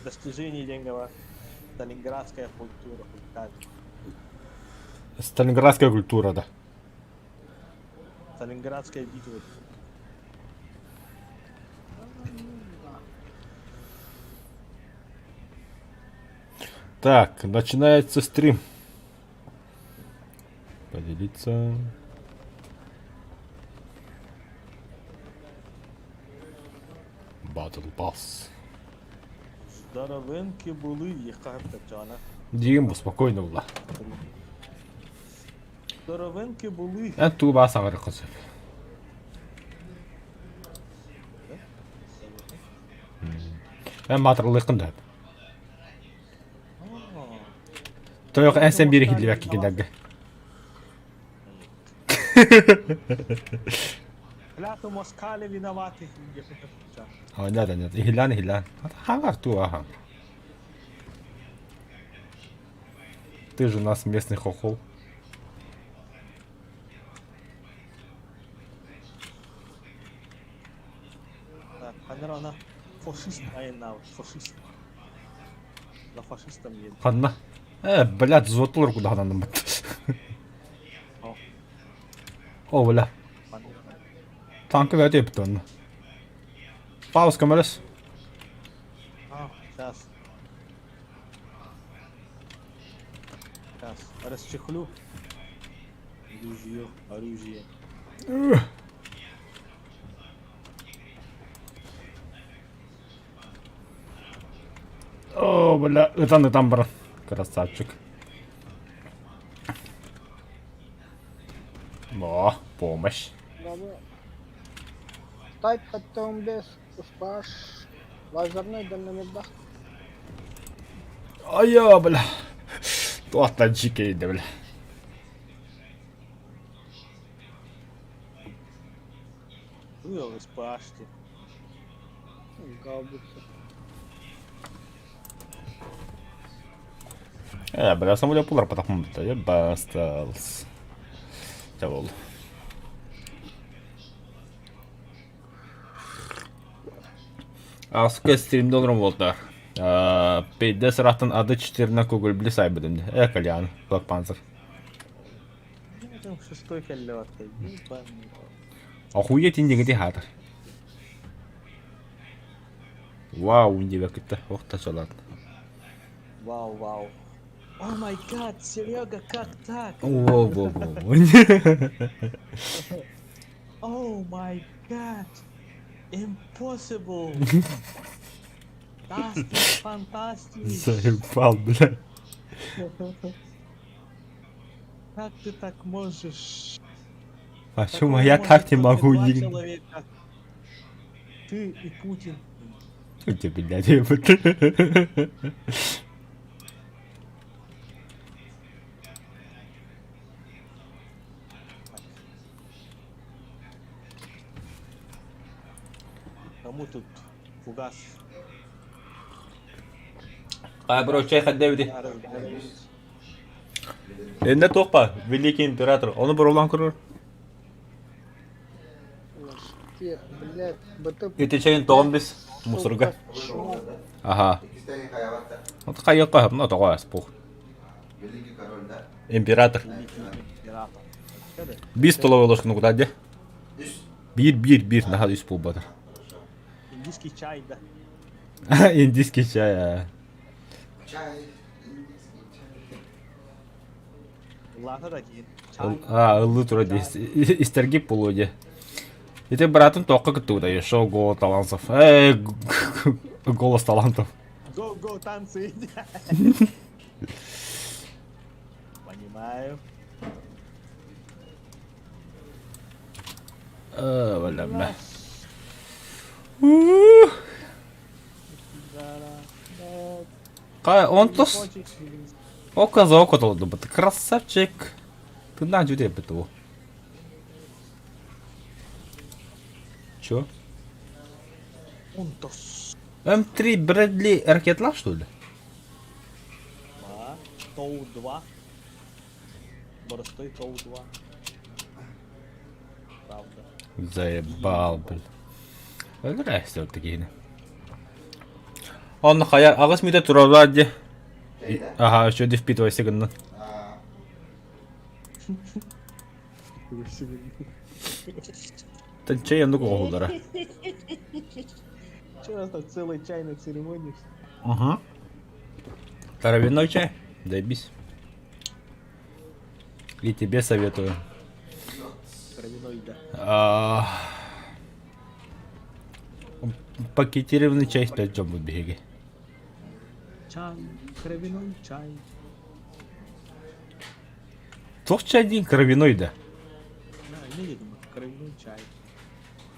Достижение диэҥҥэ Сталинградская культура Сталинградская культура, да. Сталинградская битва. Так, начинается стрим. Поделиться. Battle Pass. Здоровенькі були, яка Тетяна. Диим бу спокойно була. Здоровенькі були. Эн туу баа саҥарыаххын сөп. Эн маатырылыаххын да. Тойох эн сен биир иһиллибэккин кинилэргэ. Клятву москали виноваты. Нет, нет, иһиллээн иһиллээн. Хаҥар туу аха. Ты же у нас местный хохол. Так, ханна фашист айнаабыт, фашист. На фашистам едет. Ханна? Э, блядь, зотулар куда бат. О, бля. Танка бэйэтэ эппит онно. Пауз көмөлөс. А, сейчас. Сейчас. Расчехлю. Оружие, оружие. О, бля, ытан ытан баран. Красавчик. О, помощь. Type 75 успаш лазернай дальномердах. Айа, бля. Туохтан дьикэйдэ, бля. Ыл, СПАшки. Гаубица. Э, бля, самолет пулар потахмын я басталс. Чэ буолла. Аска стримде олорон буолтар. Пейде сыраттан ады четырна көгүлбүлү сайбытым. Э, кальян, Black Panther. Шестой кэллэ Охуеть иннигити хаатар. Вау, диэбэккитэ, ох тачалаат. Вау, вау. Oh my god, Серега, как так? Во, во, во. Oh my god. Impossible. Fantastic, fantastic. Заебал, бля. Как ты так можешь? Почему Такое я может так не только могу? два человека. Ты и Путин. Ты, блядь, ебать. Кому тут фугас? Бро, чай хаддебити. Энне туохпа, великий император. Ону боролан көрөр. Блядь, БТ... Ити чайын тоҕон бис мусорга. Аха. Хайыкка хапна тоҕо аспух. Император. Биир столовой ложканы кутаар дии. Биир биир биир наһаа үс буолбатар. Индийский чай, да. Индийский чай. а. Лата да киин. Чай. А, ыллыы тура дии. Истэргип буолуо дии. Ити быраатын туохха кыттыбытай? Шоу «Голос талантов». Э, голос талантов. Го, го, танцы. Понимаю. Э, бля, Он тос око за око толдубут. Красавчик. Ты на дюде быту. Чё? Унтос. М3 Брэдли ракетлах, что ли? Да. Тоу-2. Боростой Тоу-2. Правда. Заебал, блин. Здрасте, вот такие. Онно хайа аҕыс мүнүүтэ тураллар дии. Аха, еще впитывайся гыннын. Тэн чэй оннук оҥоһуллара. Че у нас там целая чайная церемония? Угу. Травяной чай? Заебись. И тебе советую. Травяной, да. А, Пакетированный чай спять дьоммут биһиги. Чай, травяной чай. Туох чай диин кровяной да? Да, не думаю, кровяной чай.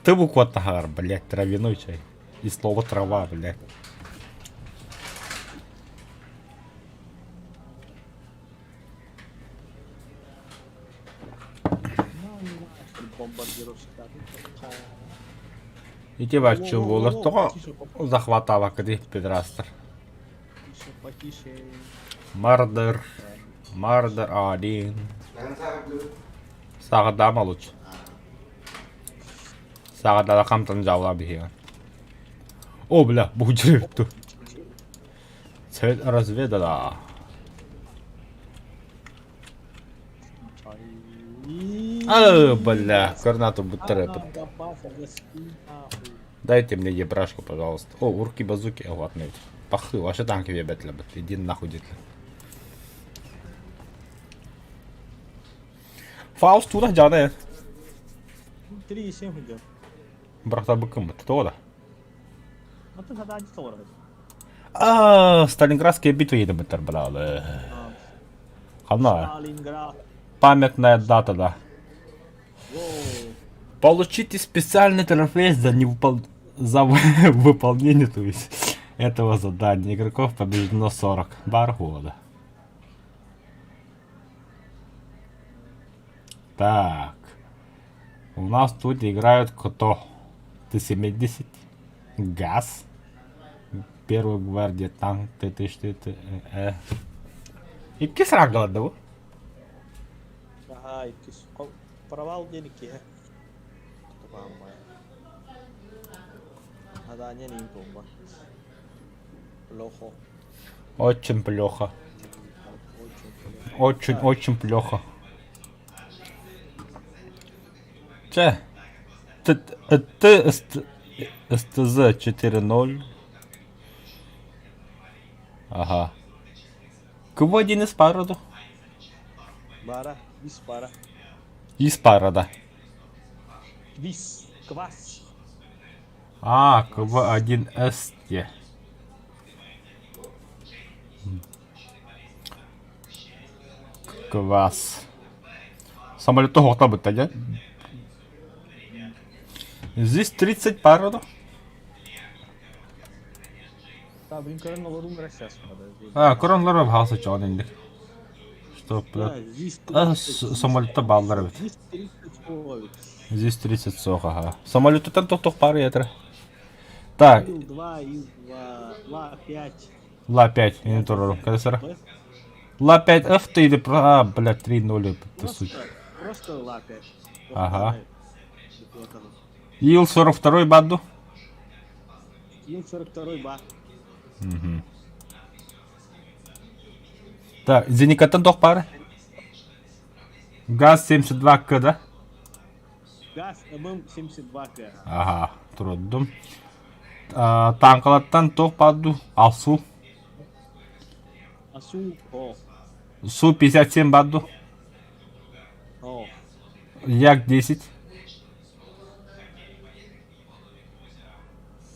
Ты буква тахар, блядь, травяной чай. И слово трава, блядь. Ити баччы буолар тоҕо захватаабаккытый педрастар? Мардер, Мардер один. Саҕадаама лучше. Саҕадала хамтан дьаалаа биһиэхэ. О, бля, бу Цель разведана. А, бля, гранату будто Дайте мне ебрашку, пожалуйста. О, урки базуки. О, ладно. Пахы, ваши танки ебать любят. Иди нахуй, дед. Фауст туда жана. 3,7 идет. Брата быкым, кто да? А ты тогда один доллар. А, Сталинградская битва едем брали. Хана. Сталинград. Памятная дата, да. Получите специальный трофей за, невыпол... за выполнение то есть, этого задания. Игроков побеждено 40. Бар года. Так. У нас тут играют кто? Т-70. ГАЗ. Первая гвардия танк Т-34. Э. Иккис рангалар бу? Аха, иккис. Провал диэн иккиһэ. Задание не буолла. Плохо. Очень плохо. Очень Очень, очень плохо. Че? Т, Т, СТЗ 4.0. Ага. Кого один из пароду? Бара, вис бара. Из парода. Вис, квас. А, КВ-1СТ. Квас. Самолет тоҕо да? Здесь 30 пародов. Да, блин, көрөн олорун сейчас. А, коронлар баҕас чоҕон инник. Что, Здесь А, самолетта бааллар эбит. Здесь 30 человек. Здесь 30 сох, ага. Самолеттан тохтох пары ятыр. Так, Ил-2, Ил-2, Ла-5. Ла-5, я не турару. Когда Ла-5 F ты или... А, блядь, 3-0, это суть. Просто Ла-5. Ага. Ил-42 баду. Ил-42 ба. Угу. Так, Зеникаттан тох пары? ГАЗ-72К, да? ГАЗ ММ-72К. Ага, турдум. Танкалаттан туох баар Алсу. Асу, о. Су-57 баар дуу? О. Як-10.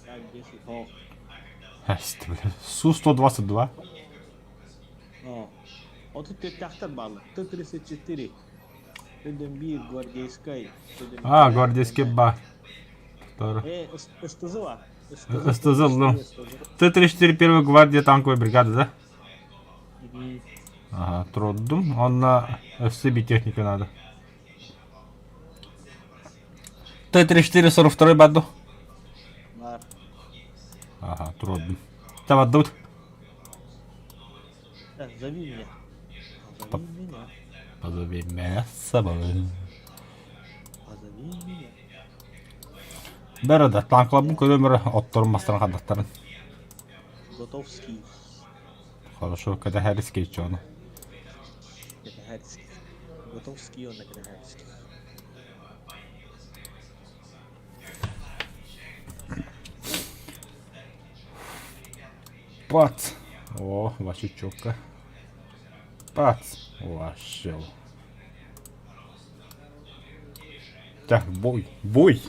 Як-10, о. Су-122. О. Вот тут тахтар бааллар. Т-34. Т-1 гвардейскай. А, гвардейский ба. Э, СТЗ. СТЗ, да. Т-34 первой гвардии танковой бригады, да? Ага, трудум. Он на FCB техника надо. Т-34 42 баду. Ага, трудно. Там отдут. Зови меня. Позови меня. Позови меня с собой. Позови меня. Бәрі да танклабын көрөмөр оттор мастарын хадаттарын. Готовский. Хорошо, кэтэһэрискэй чону. Кэтэһэрискэй. Готовский уонна Кэтэһэрискэй. Пац! О, вообще четко. Пац! Вообще. Так, бой, бой!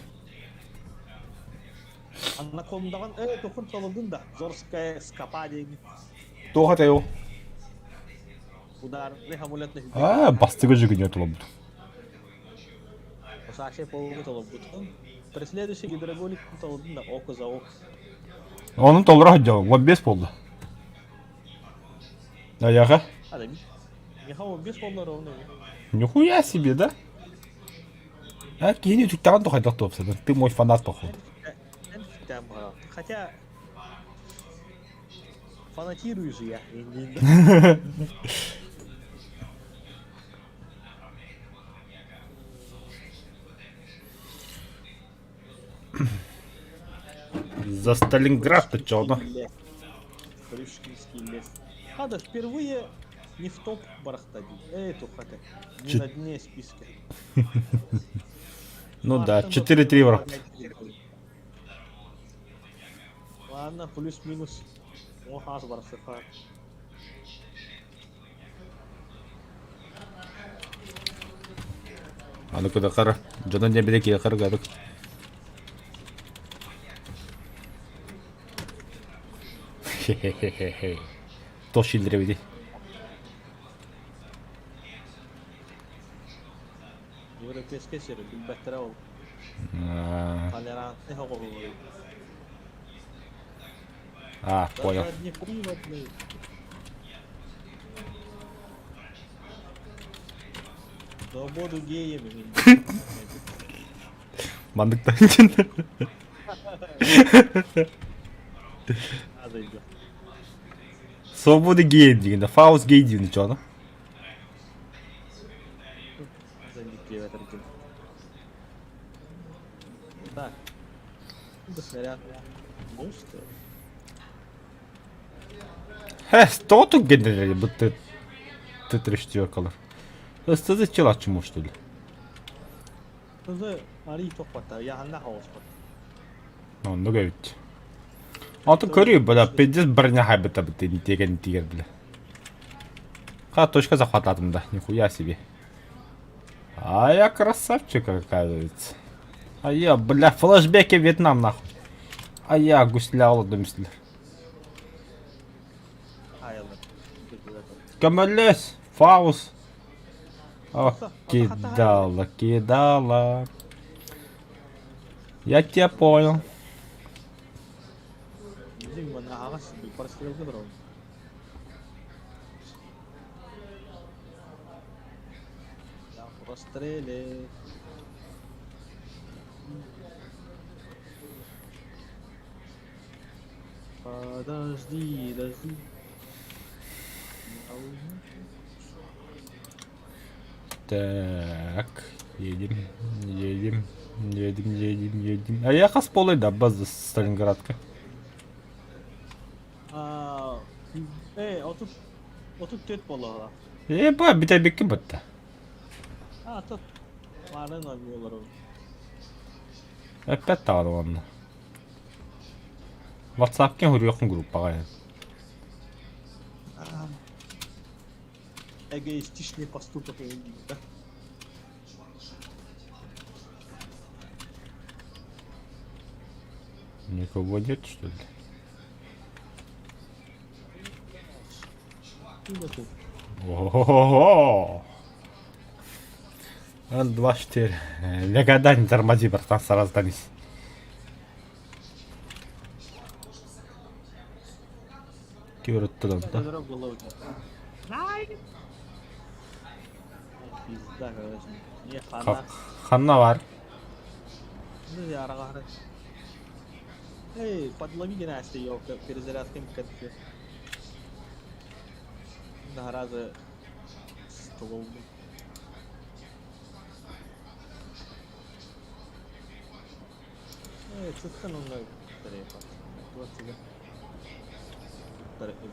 Анакондаҕын ээ тухун толордун да Зорская скопа диэҥҥин. Туох этэй ол? Ударный амулет Аа, бастыгы жүгүнүө толорбут. Саша полугу толорбутун. Преследующий гидроголик толордун да око за око. Onun толоро сылдьабын, 15 буолла. Айаҕа. А да, миэхэ 15 буолла ровно. Нихуя себе, да? А киһини үтүктэҕин тухайдах туопсадын. Ты мой фанат, походу. Хотя фанатирую же я. За Сталинград ты чё, ну? Хрюшкинский лес. Хада впервые не в топ барахтади. Эй, тухата. Не на дне списка. Ну да, 4-3 враг. Ладно, плюс-минус. О, хас барахтаха. Аны кыдакара. Дьонун диэн били киһи харгадык. Хе-хе-хе-хе. Туох сииллэр эбитий? Европейскай сири билбэттэрэ ол. Толерантный оҕолору. А, понял. Заднеприводный. Свободу геями. Манныктан Свобода геем дигэнэ, Фауст гей диэн чоно. Так. Снаряд. Монстр. Һэ, тоҕо түргэннэр бу Т-34-калар. Ыстызы чылаччы что ли? Кызы арый тохпаттар, яһанна хаоспат. Оннук эбит. Аты көрүү, бля, пиздец броня хайбыта быты тиген тигер, бля. Ха, точка захвататым да, нихуя себе. А я красавчик, оказывается. А я, бля, флешбеки Вьетнам, нахуй. А я гусля олодум Көмөлөс, Фаус. О, кидала, кидала. Я тебя понял. Расстреле. Подожди, подожди. Так, едем, едем, едем, едем, едем. А я хас да, база Сталинградка. Э, отут 34 буолла. Э, ба, бүтэрбиккин бытта. А, тут марын ойнулар. Эппэт даҕаны уонна. WhatsApp-ка суруйуоххун группаҕа. Эгоистичный поступок, да? Никого нет, что ли? Ого-го! Два, четыре. Никогда не тормози, братан, сразу сдались. Киорот да? Пизда, короче. Не хана. Ханна бар. Ну, я рагара. Эй, подлови Настя, ёлка, перезарядка МКТ. На раза ствол. Эй, цыттан он трепа. Туохтар эбит.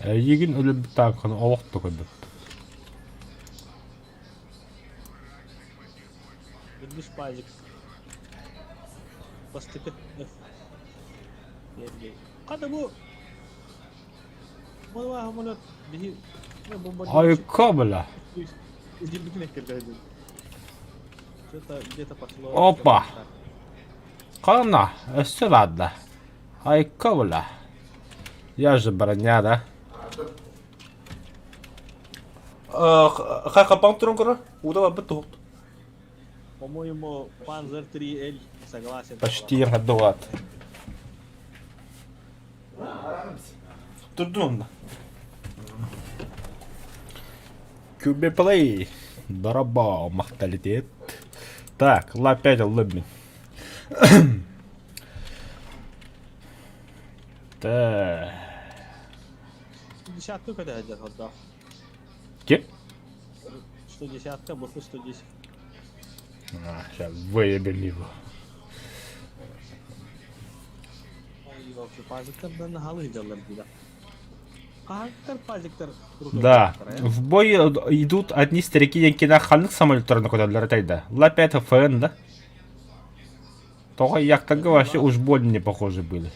Эйигин өлөрбүт таанканы олох да көрбөппүн. Үргүс пазик. Бастакы F. Хата бу Айка бля. Опа. Хана, өссө баада. Айка бля. Я же броня, да? Хай хапаң туран көрө. Уда барбыт туһут. По-моему, Panzer 3L согласен. Почти ходоват. Турдун онда. QB Play. Дороба, махталитет. Так, ла 5 ыллым мин. Так. Десятка когда идет отдав. Кем? 110-ка, буху 110. А, сейчас выебем его. Да, в бой идут одни старики Янкина ханнык самолеттарын көтөллөр этайда. Ла-5 ФН, да? Тоҕо яктарга вообще уж больно не похожи были.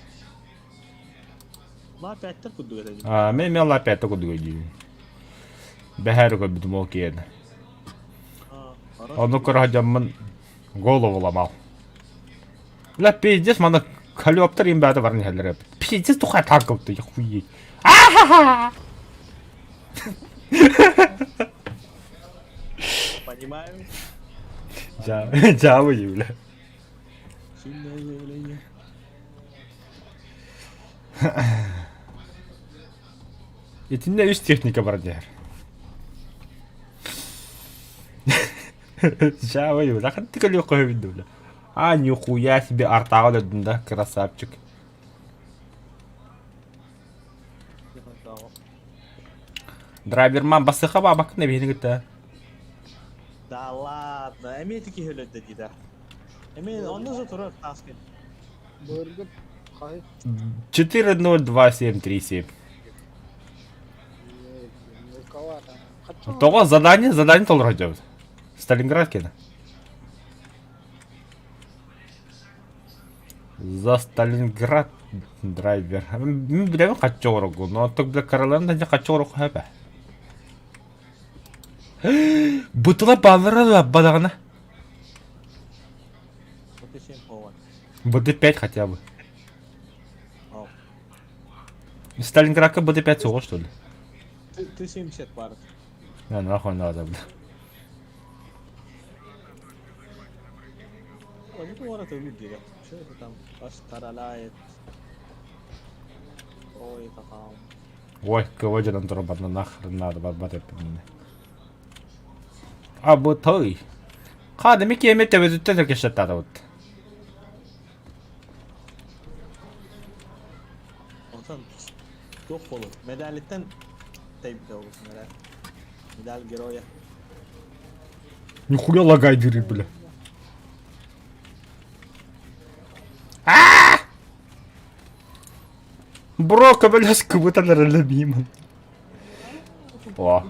Ла-5-тер курдук этэ. А, мен мен Ла-5 курдук өйдүүбүн. Бэһээр көрбүтүм ол киэнэ. Ону көрө сылдьаммын голову ломал. Бля, пиздец, маны колептер им бәді бар нехелер. Пиздец, тухай танковты, охуеть. А-ха-ха! Понимаю. Жабы, бля. Сильное заявление. Итиннэ үс техника бар диэр. Жабы, бля, хантык өлүөх көһөбүн бля. А, нихуя себе артаҕа өлөрдүм да, красавчик. Драйверман басыха бабакын эбиһини кытта. Да ладно, эмиэ ити киһи өлөрдө дии да. Эмиэ онно же турар тааскын. Быргыт хай. 4-0-2-7-3-7. Мелковато. Тоҕо задание, задание толору сылдьабыт. Сталинград киэнэ. За Сталинград драйвер. Мин билэбин хаччы оҕорогу, но отток бile караларын да хаччы оҕорокку хэпэ. Бытыла бааллара да бадаҕына. БД-5 хотя бы. Сталинградка БД-5 суоҕа что ли? Ты 70 баар. Да, нахуй надо, бля. Ой, ну это люди, Что это там? Астаралает. Ой, какао. Ой, кого дьонон турбатна нахрен надо барбат эппинне. А бу той. Хадами киэми төбөтүттэн өркешеттаатабыт. Онтон туох буолур? Медалиттэн тэйбитэ олус медаль. Медаль героя. Нихуя лагай дыры, бля. А! Бро, көмөлөс кыбытан эрэлэ мимо. О,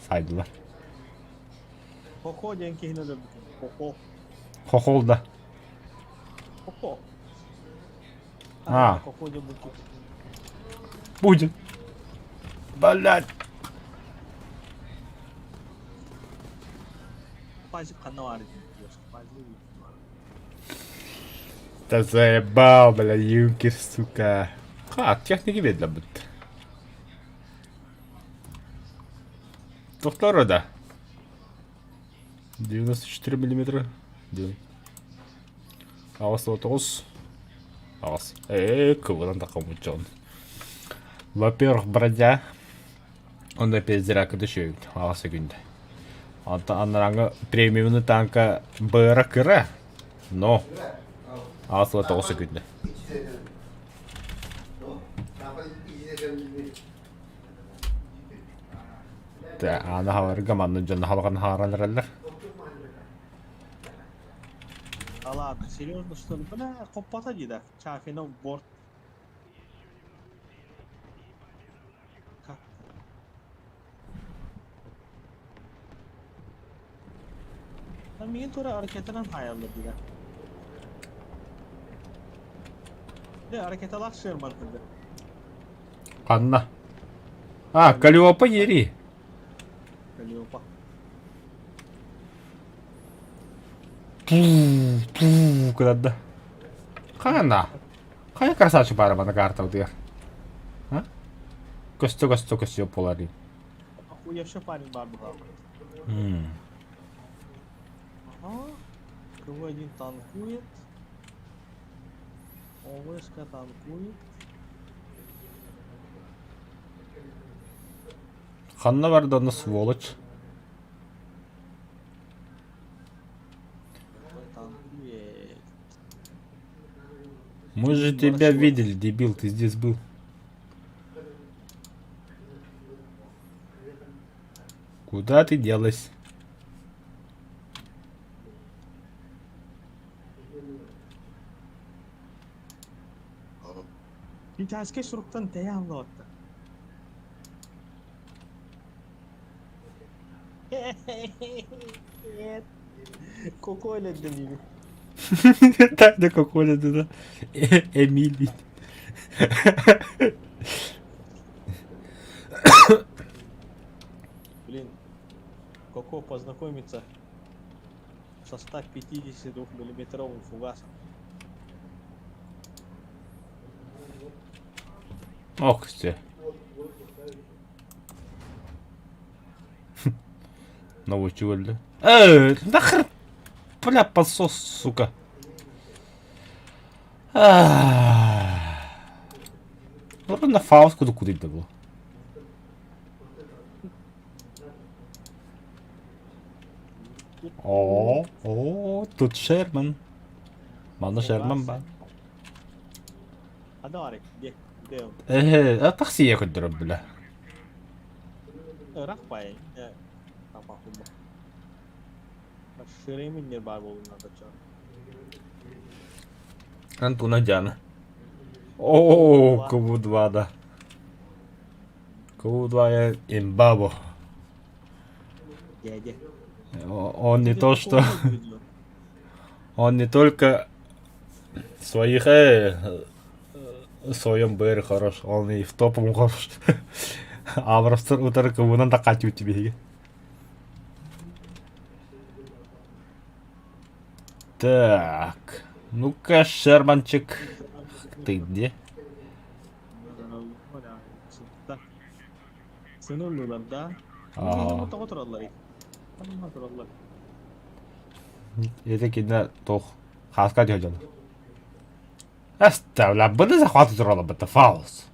сайдылар. Хохо диэн киһини өлөрбүтүм. Хохо. Хохол да. Хохо. А. Хохо диэн булчут. Будет. Блядь. Пазик ханна баар Пазик. Да заебал, бля, юнкер, сука. А, техники видно будет. Тохторо, да. 94 миллиметра. Аҕыс тоҕус. Аҕыс. Ээ, кыбынан такаммыт дьон. Во-первых, броня. Онно пиздеракы түшүбүт. Аҕыс секунда. Онтон анарааҥы премиумный танка быара кыра. Но. Аҕыс тоҕус секунда. Аны халарга манна дьон халҕан хааран эрэллэр. Да ладно, серьезно что ли? Бля, хоппата дии да. Чафинов борт. Как? Да миигин тура ракетанан хаайаллар дии да. Дьэ, ракеталаах Шерман кырдыр. Ханна? А, Калиопа ери. Калиопа. Пуу, пуу, кыдарда. Ханна? Хайа красавчик баара мана картабытыгар? А? Көстө көстө көстө буолар дии. Охуевший парень баар быһаах. Ага. КВ-1 танкует. ОВшка танкует. Ханна барда онно сволочь? Танкует. Мы же тебя видели, дебил, ты здесь был. Куда ты делась? Китайскай суруктан тэйэ аллоотта. Коко элэрдэ миигин. Так да какой да. Эмили. Блин, Коко познакомиться со 152 миллиметровым фугасом. Ох, все. Новый чуэль, да? Нахер, бля, подсос, сука. Ну, на Фаус куда куда это было? О, о, тут Шерман. Манна Шерман ба. Адарик, где? Где он? Э, такси көрдөрөр бля. Ыраах бай. Тамахума. Шереминнер бар болуна да чар. Антуна Диана. О, КВ-2, да. КВ-2 я имбабо. Дядя. Он не то что... Он не только своих в своем БР хорош, он и в топовом хорош. А просто утар КВ-нан такать у тебе. Так, ну-ка, Шерманчик, ты где? Сынуллулар да? Аа. Тоҕо тураллар? Ханна тураллар? Это кино тох. Хаска дьон. Оставля, буду захватывать турала, это фаус.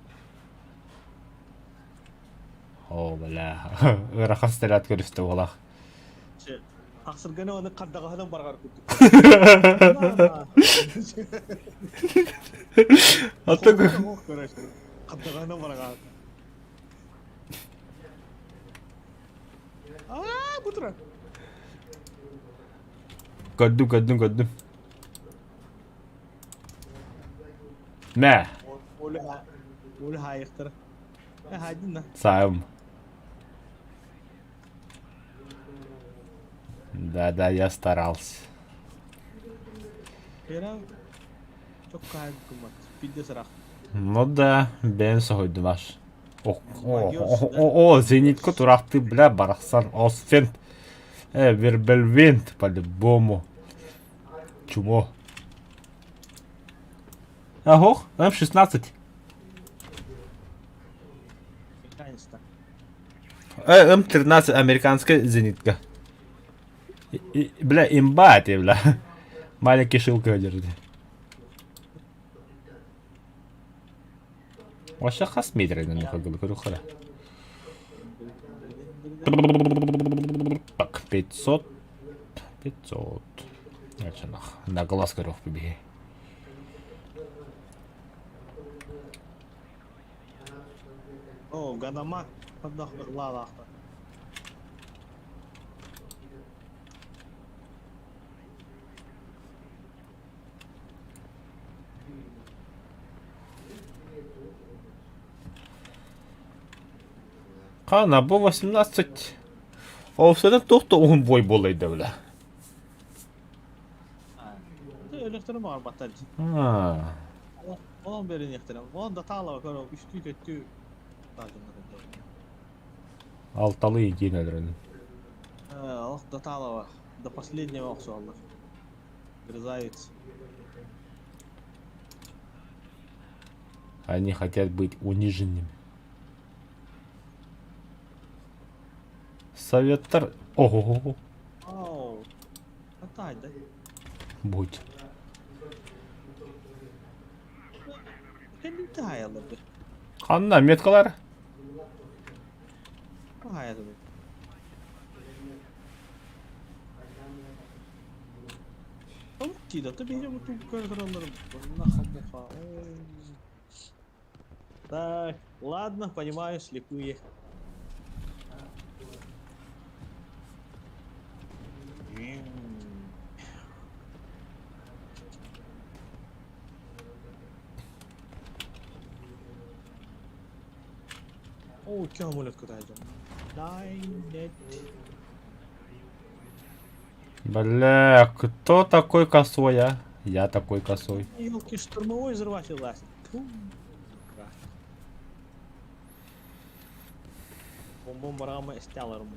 О, бля. Ырахан стрелят көрүстэ буолах. Тахсырганы оны қардағаһынан барғар күттүк. Ата Қардағаһынан барғар. Аа, бу турар. Көрдүм, көрдүм, көрдүм. Мэ, Өлі хайықтыр. Хайдын да. сам. Да-да, я старался. Ну да, бэйэм соһуйдум аш. О, о, о, о, зенитка турахты, бля, барахсан, Осфент. Вербельвинт, по-любому. Чумо. Ого, М16. М13 американская зенитка. И, бля, имба ты, бля. Маленький шилка держит. Вообще хас метр на них говорю, халя. Так, 500. 500. Это нах. На глаз коров побеги. О, Ганамак. Лалахта. Хана бу 18. Ол туох да уһун бой буолайда бля. Өлөхтөрү баҕарбаттар. А. Онон бэриниэхтэрэ. Онон да таалаба көрө үстүү төттүү Алталы иин өлөрөн. Ох, до талого. До последнего охсуаллар. Грызаются. Они хотят быть униженными. Советтар... Ого-го. Ау. Атай, да? Будь. Кэллитэй Ханна меткалар? Хайа Так, ладно, понимаю, слепые. О, амулет куда идем? Дай, нет. Бля, кто такой косой, а? Я такой косой. Елки, штурмовой взрыватель лазит. Бомбом барама стяларым.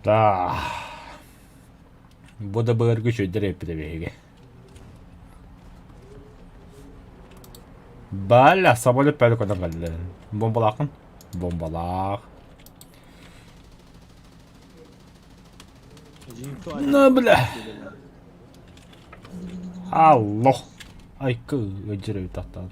Да. Бу да былыргы чөйдер эпидемияге. Бля, самолет пәлі көтөн кэллэ. Бомбалаахын? Бомбалаах. На, бля. Аллах. Айкы, өдірі тақтан.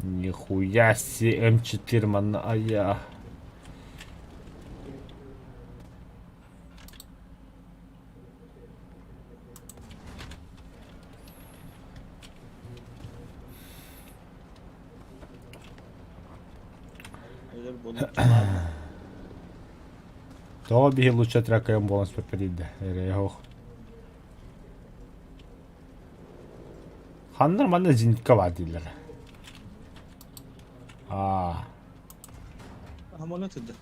Нихуя себе М4 манна, а я. Тоҕо биһи лучше тракайым буолан спэппэрийдэ эрэ Ханнар манна зенитка бар дииллэр. А. Самолет иде.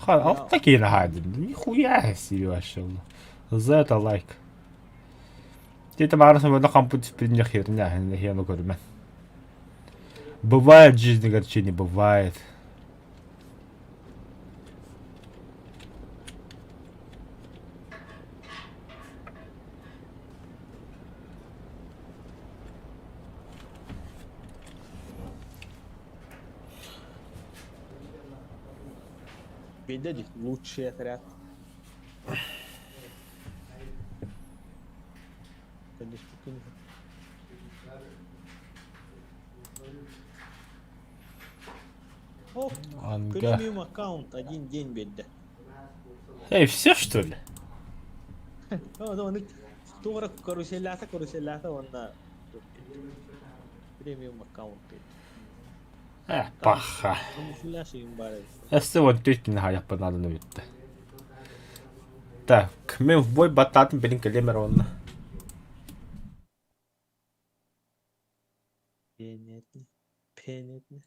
Ха, а такие нахадим. Нихуя себе вообще. За это лайк. Ты там арасың бада компьютер спидне херня, херну көрмөн. Бывает в жизни, короче, не бывает. Бедяди, лучший отряд. О, Анга. премиум аккаунт, один день бедда. Эй, все что ли? Тугара каруселята, каруселята, он на премиум аккаунт. Паха. Эссе вот түйт хаяппын надо бүтті. Так, мен в бой баттатын белин келемер онна. Пенетни. Пенетни.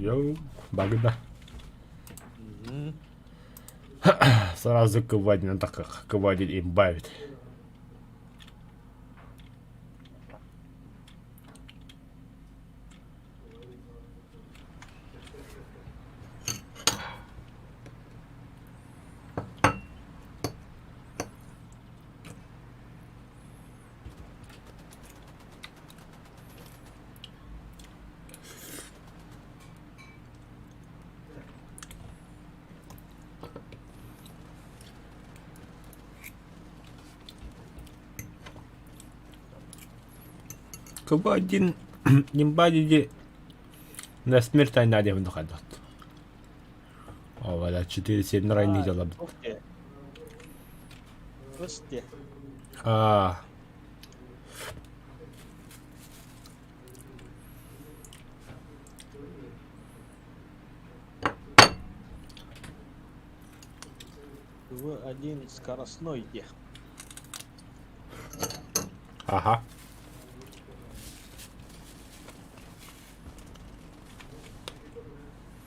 Йоу, багда. Сразу КВ-1, так как КВ-1 имбавит. КВ-1 имбавит на смерть айна диэн хайдах. О, бля, 4-7 райны дьалабыт. Слышите? А. В1 скоростной где? Ага.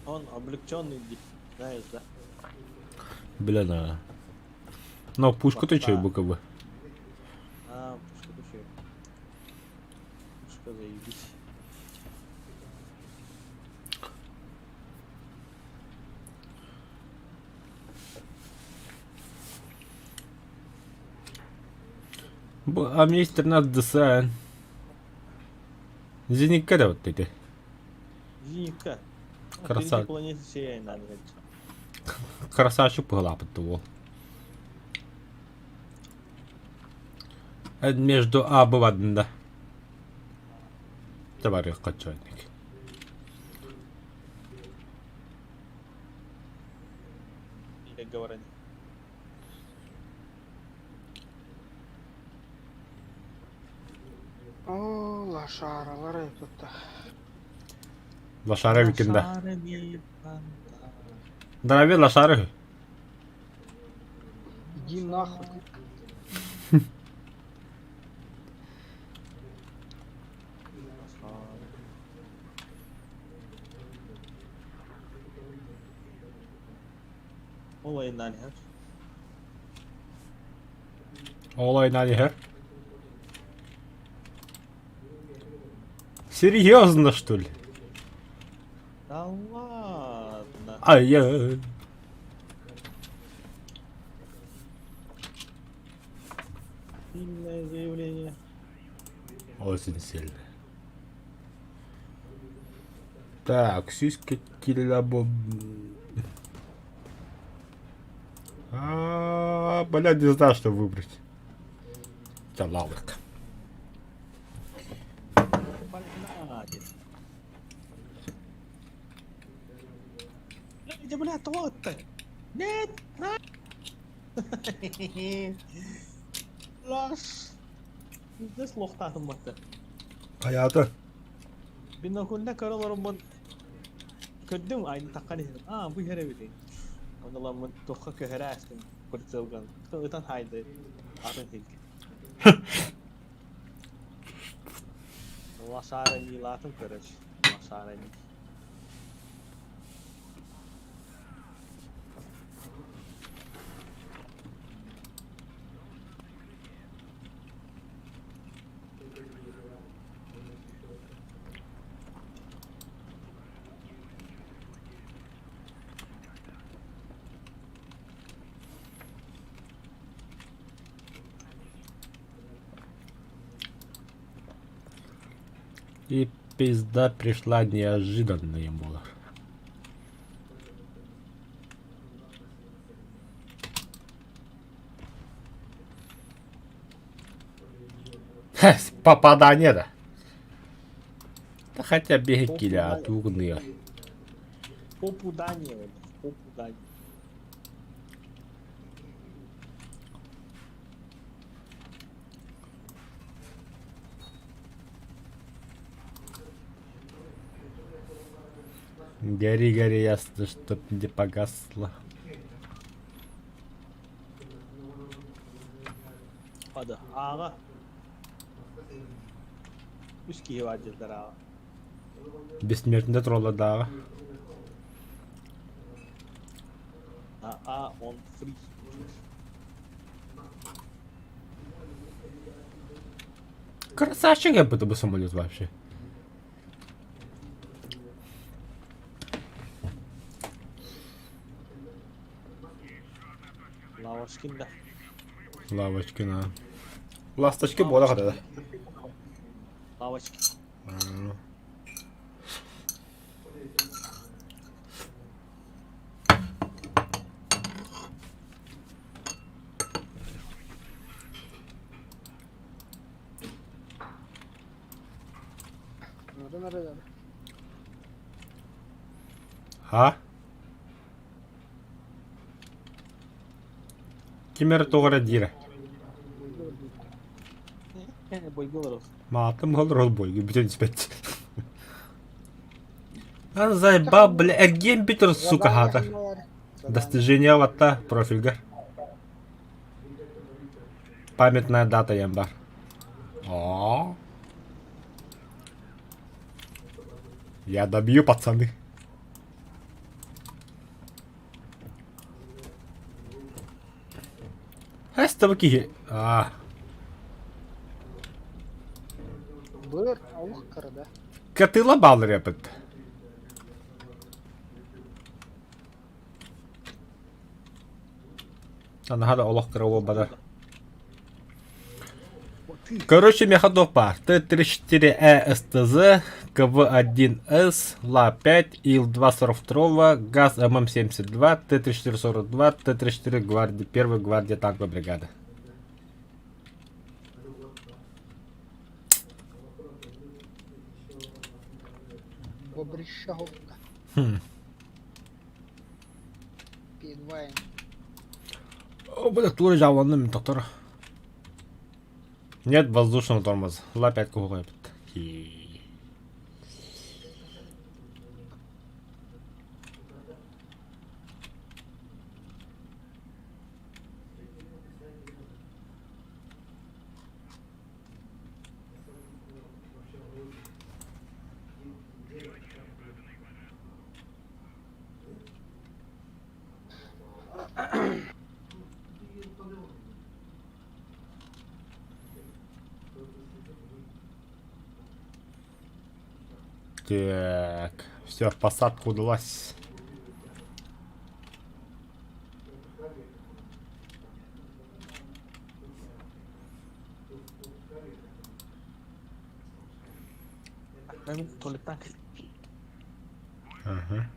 Он облегченный, знаешь, да? Бля, да. Но пушку ты че БКБ? А, пушка ты че? Пушка заебись. А мне есть 13 ДСА. Зенитка да вот эти. Зенитка. Красавчик. Планета всей надо. Красавчик поглапать его. Между А бывает, да. Товарищ качальник. Говорят. Оо, лошаралар эбит. Лошары викинда. Здоровее лошары. Иди нахуй. Олай налиһар. Олай налиһар. Серьезно, что ли? Да ладно. Ай-яй. Сильное заявление. Очень сильное. Так, сиськи килябо. А, блядь, не знаю, что выбрать. Лалык. Блядь, бля, вот ты. Нет, на. Лаш. Здесь лохтатым баты. Хайата. Бинокулна көрөлөрүммун көрдүм айны таккан иһин. Аа, бу иһэр эбит. Ону туохха көһөрө астым прицелган. Ытан хайды. Атын хилке. Лашара не латын, короче. Лашара не. И пизда пришла неожиданно ему. Попадание, да. Да хотя бегали, а турные. Попадание, попадание. Гори, гори, ясно, чтоб не погасло. Hadi ağa. Үс киһи баар дьылдар аҕа. Бессмертный тролладааҕа. А, а, он free. Красавчик я бы самолет вообще. Лавочкин да. Лавочкина. Ласточки буола хатада. Лавочки. А? Ким эрэ туох эрэ диирэ. Маатым олорор бойга бүтэн испэт. А заебал, бля, эргиэн бүтэр, сука, хаата. Достижение ватта профильгар. Памятная дата янбар. О. Я добью, пацаны. Хэс киһи. А. Быр, олох кырда. Катыла баллар эпит. Анаһа да олох кыра буолбата. Короче, меха баар. Т-34Э СТЗ, КВ-1С, Ла-5, Ил-2-42, ГАЗ ММ-72, Т-34-42, Т-34 гвардии, 1 гвардия танковой бригады. Бобрища Хм. P2. О, бля, тура жааланным мин доктор. Нет воздушного тормоза. Ла-5 куһуҕайбыт. Так, все, посадка удалась. Мен туалеттан Ага.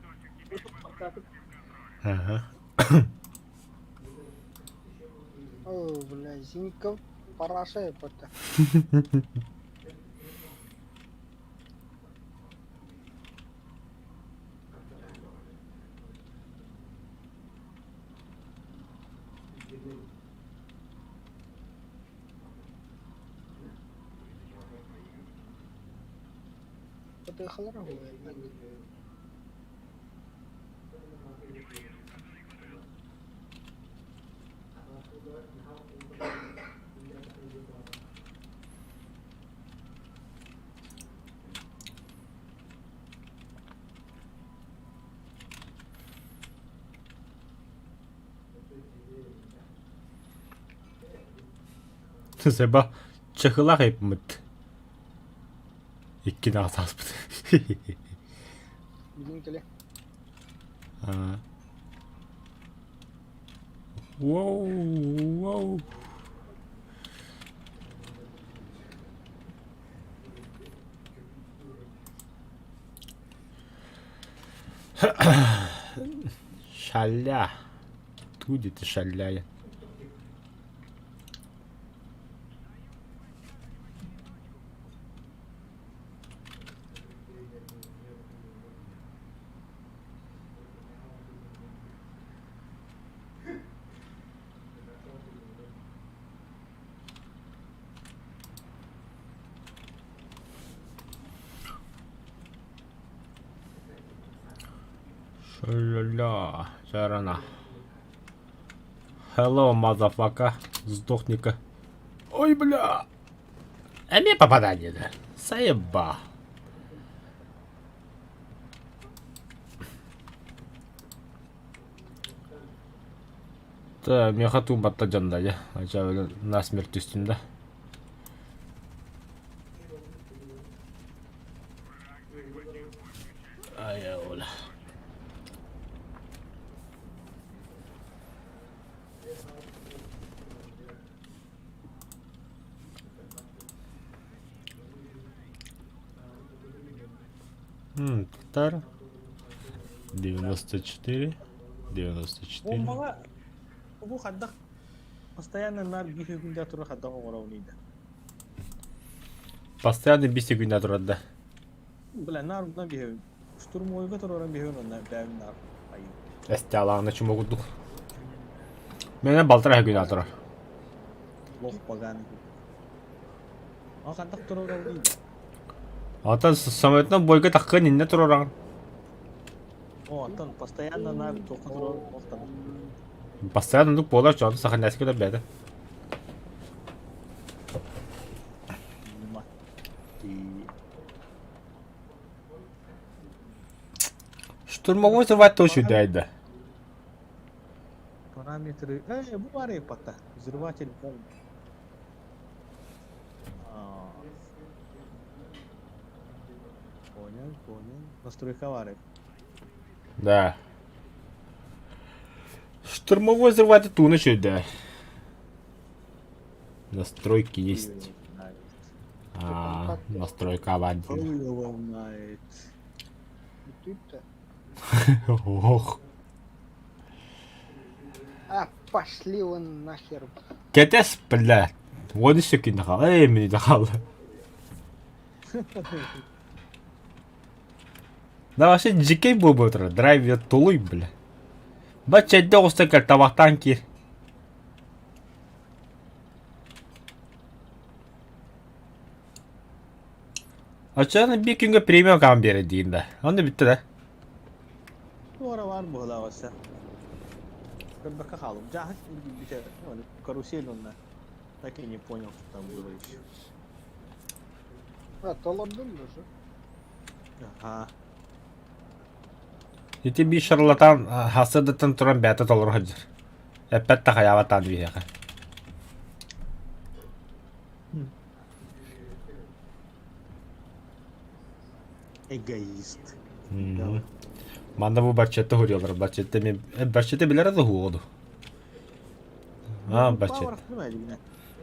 Ага. О, бля, Зинков параша это. Подъехала Себа чахылах эпмит. Икки даҕа сааспыт. Билин кэлэ. А. Воу, воу. Шаля. Туди ты шаляя. Ша-ля-ля. Сарана. Hello, motherfucker. Сдохни-ка. Ой, бля. Эми попадание, да. Заеба. Та миэхэ туумбатта дьон да дьэ. Ача насмерть түстүм да. Ай, ола. Тар. 94, 94. Бомбаҕа бу хайдах постоянно наар биир күндэ турар хайдах оҥоробун да. Постоянно биир секунда турар да. Бля, наар онно биһэбин. Штурмовойга тураран биһэбин онно бэйэм наар айыы. Эстялаана чума курдук. Мене балтара күн турар. Лох поганый. А хайдах турарабын Ата самолетынан бойга таххын инне тураран. О, оттон постоянно наар туохха турар охтан. Постоянно оннук буолар дьон саханнааска да бэйэтэ. Штурмовой взрывать тоже да. Параметры. Э, бу баар патта. Взрыватель бомб. А. Понял, понял. Настройка баар. Да. Штурмовой взрыватель тууна да. Настройки есть. А, настройка аварии. Тут-то. Ох. А, пошли вон нахер. Кэтэс, бля. Уон секунда хаал. Эй, мини хаал. Да вообще дьикэй буолбут турар. Драйвер тулуй, бля. Бачча эрдэ оҕуста кэл табахтаан киир. Оччоҕуна биир күҥҥэ премиум аккаунт биэрэр диигин да. Онно бүттэ да. Туора баар быһыылаах өссө. Көрбөккө хаалым. Дьааһык бүтэ карусель онно. Так и не понял, что там было еще. А, толордум уже. Ага. Ити биир шарлатан хасыдаттан туран бэйэтэ толору сылдьар. Эппэт да хайаабатаан биһиэхэ. Эгоист. Манна бу барчетта хуруйаллар. Барчетта мен барчетта билэр да хуоду. А, барчет.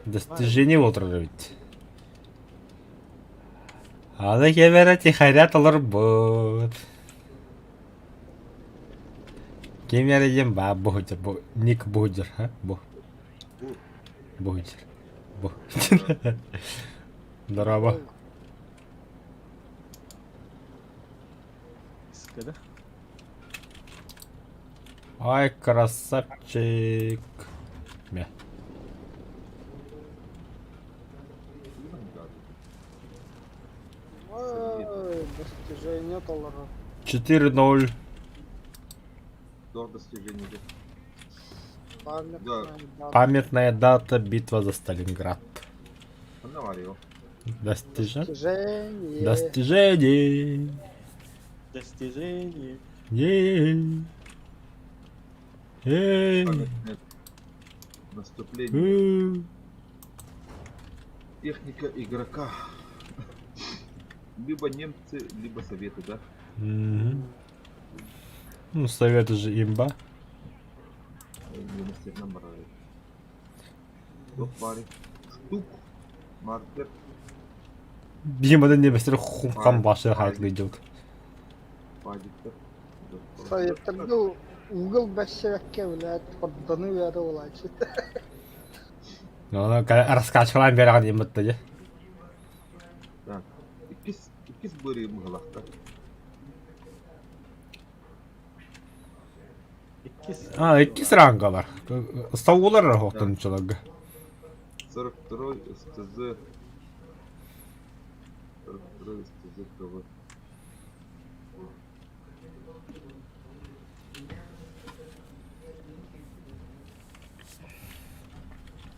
Достижение отырар эбит. Аны кемерэ тихаря толорбут. Кемерэ диэн баа буһудьар бу ник буһудьар ха бу буһудьар бу Здорово. Скада. Ай, красавчик. Мэ. Ой, достижение толору. 4-0. До достижения. Памятная дата. Памятная дата битва за Сталинград. Наварил. Достижение. Достижение. Достижение. Достижение. Е. Эй. Памятное Наступление. Э. Техника игрока. Либо немцы, либо советы, да? Мгм. Ну, советы же имба. Немцы набрали. Пари. Штук. Маркер. Биим да немецтер хам башы хайтлы идет. Падиктер. Советтарга угол бэссэбэккэ блядь, подданы бэрэ буолааччы. Ну, раскачкалаан биэрэҕин иммытта дьэ. Так. Иккис, иккис бырыы мыһылахтар. Иккис. А, иккис рангалар. Ставулар хоқтончуларга. 42 СТЗ. 42 СТЗ КВ.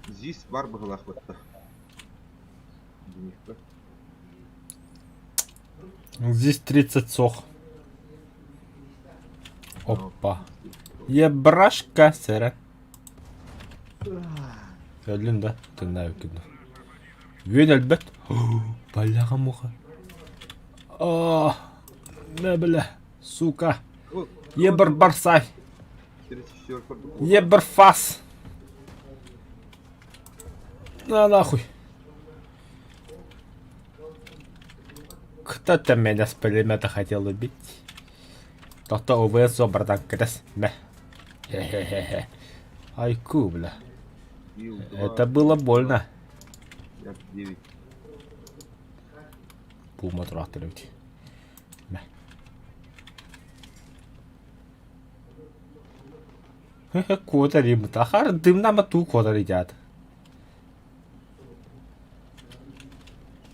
Здесь бар быһылаах бытта. Денежка. Здесь 30 сох. Опа. Ебрашка сыра. Өллүн да, тыннаабыккын да. Үөн өлбөт. Бляха-муха. О, бля, сука. Ебр барсай. Ебр фас. На нахуй. Кто-то меня с пулемета хотел убить. Тохто ОВС братан кэтэс. Мэ. Хе-хе-хе-хе. Айку, бля. Это было больно. Пума тураахтар эбит. Мэ. Куотар иммут. Ахар дымнама туу куотар идят.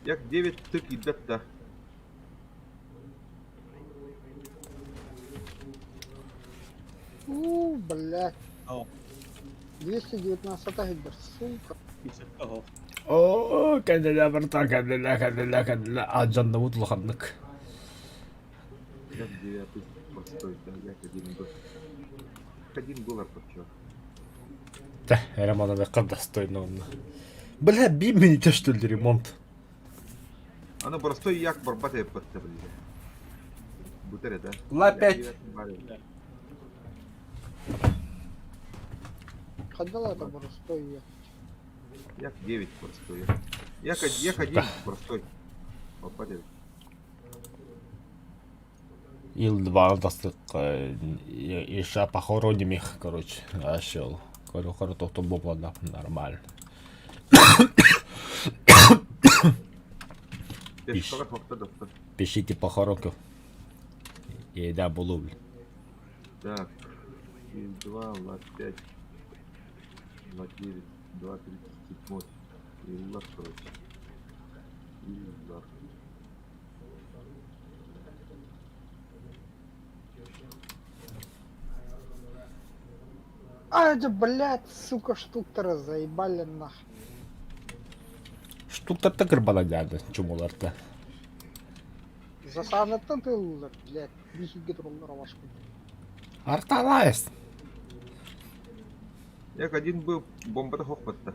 Як 9 тык идет да. У, блядь. О. 219 гидр, сука. Ого. Оо, кэннилэ барта, кэннилэ, кэннилэ, кэннилэ. Алдьанныбыт улаханнык. Як 9 простой, да, як 1 доллар. 1 доллар почему? Тэ, ремонт достойно онно. Бля, би минутэ что ли ремонт? Аны простой як барбат эппетте бля. Бутер да. Ла пять. Ходила это простой я. Як 9 простой. Як, як 1 простой. Попадет. Ил-2 тастык еще похороним их, короче, ашел. Короче, тохто бобладна нормально. Пиш. Пишите похоронку. Еда булу. Так. 2, ла 5, ла 9, 2, 37. Иллар, короче. Иллар. А, это, блядь, сука, штуктора заебали нах. Штуктарта кырбана дяды, чумуларта. Засанаттан тыллар, блядь, биһиги тураллар авашкы. Арталайс. Як один был, бомба хохпатта.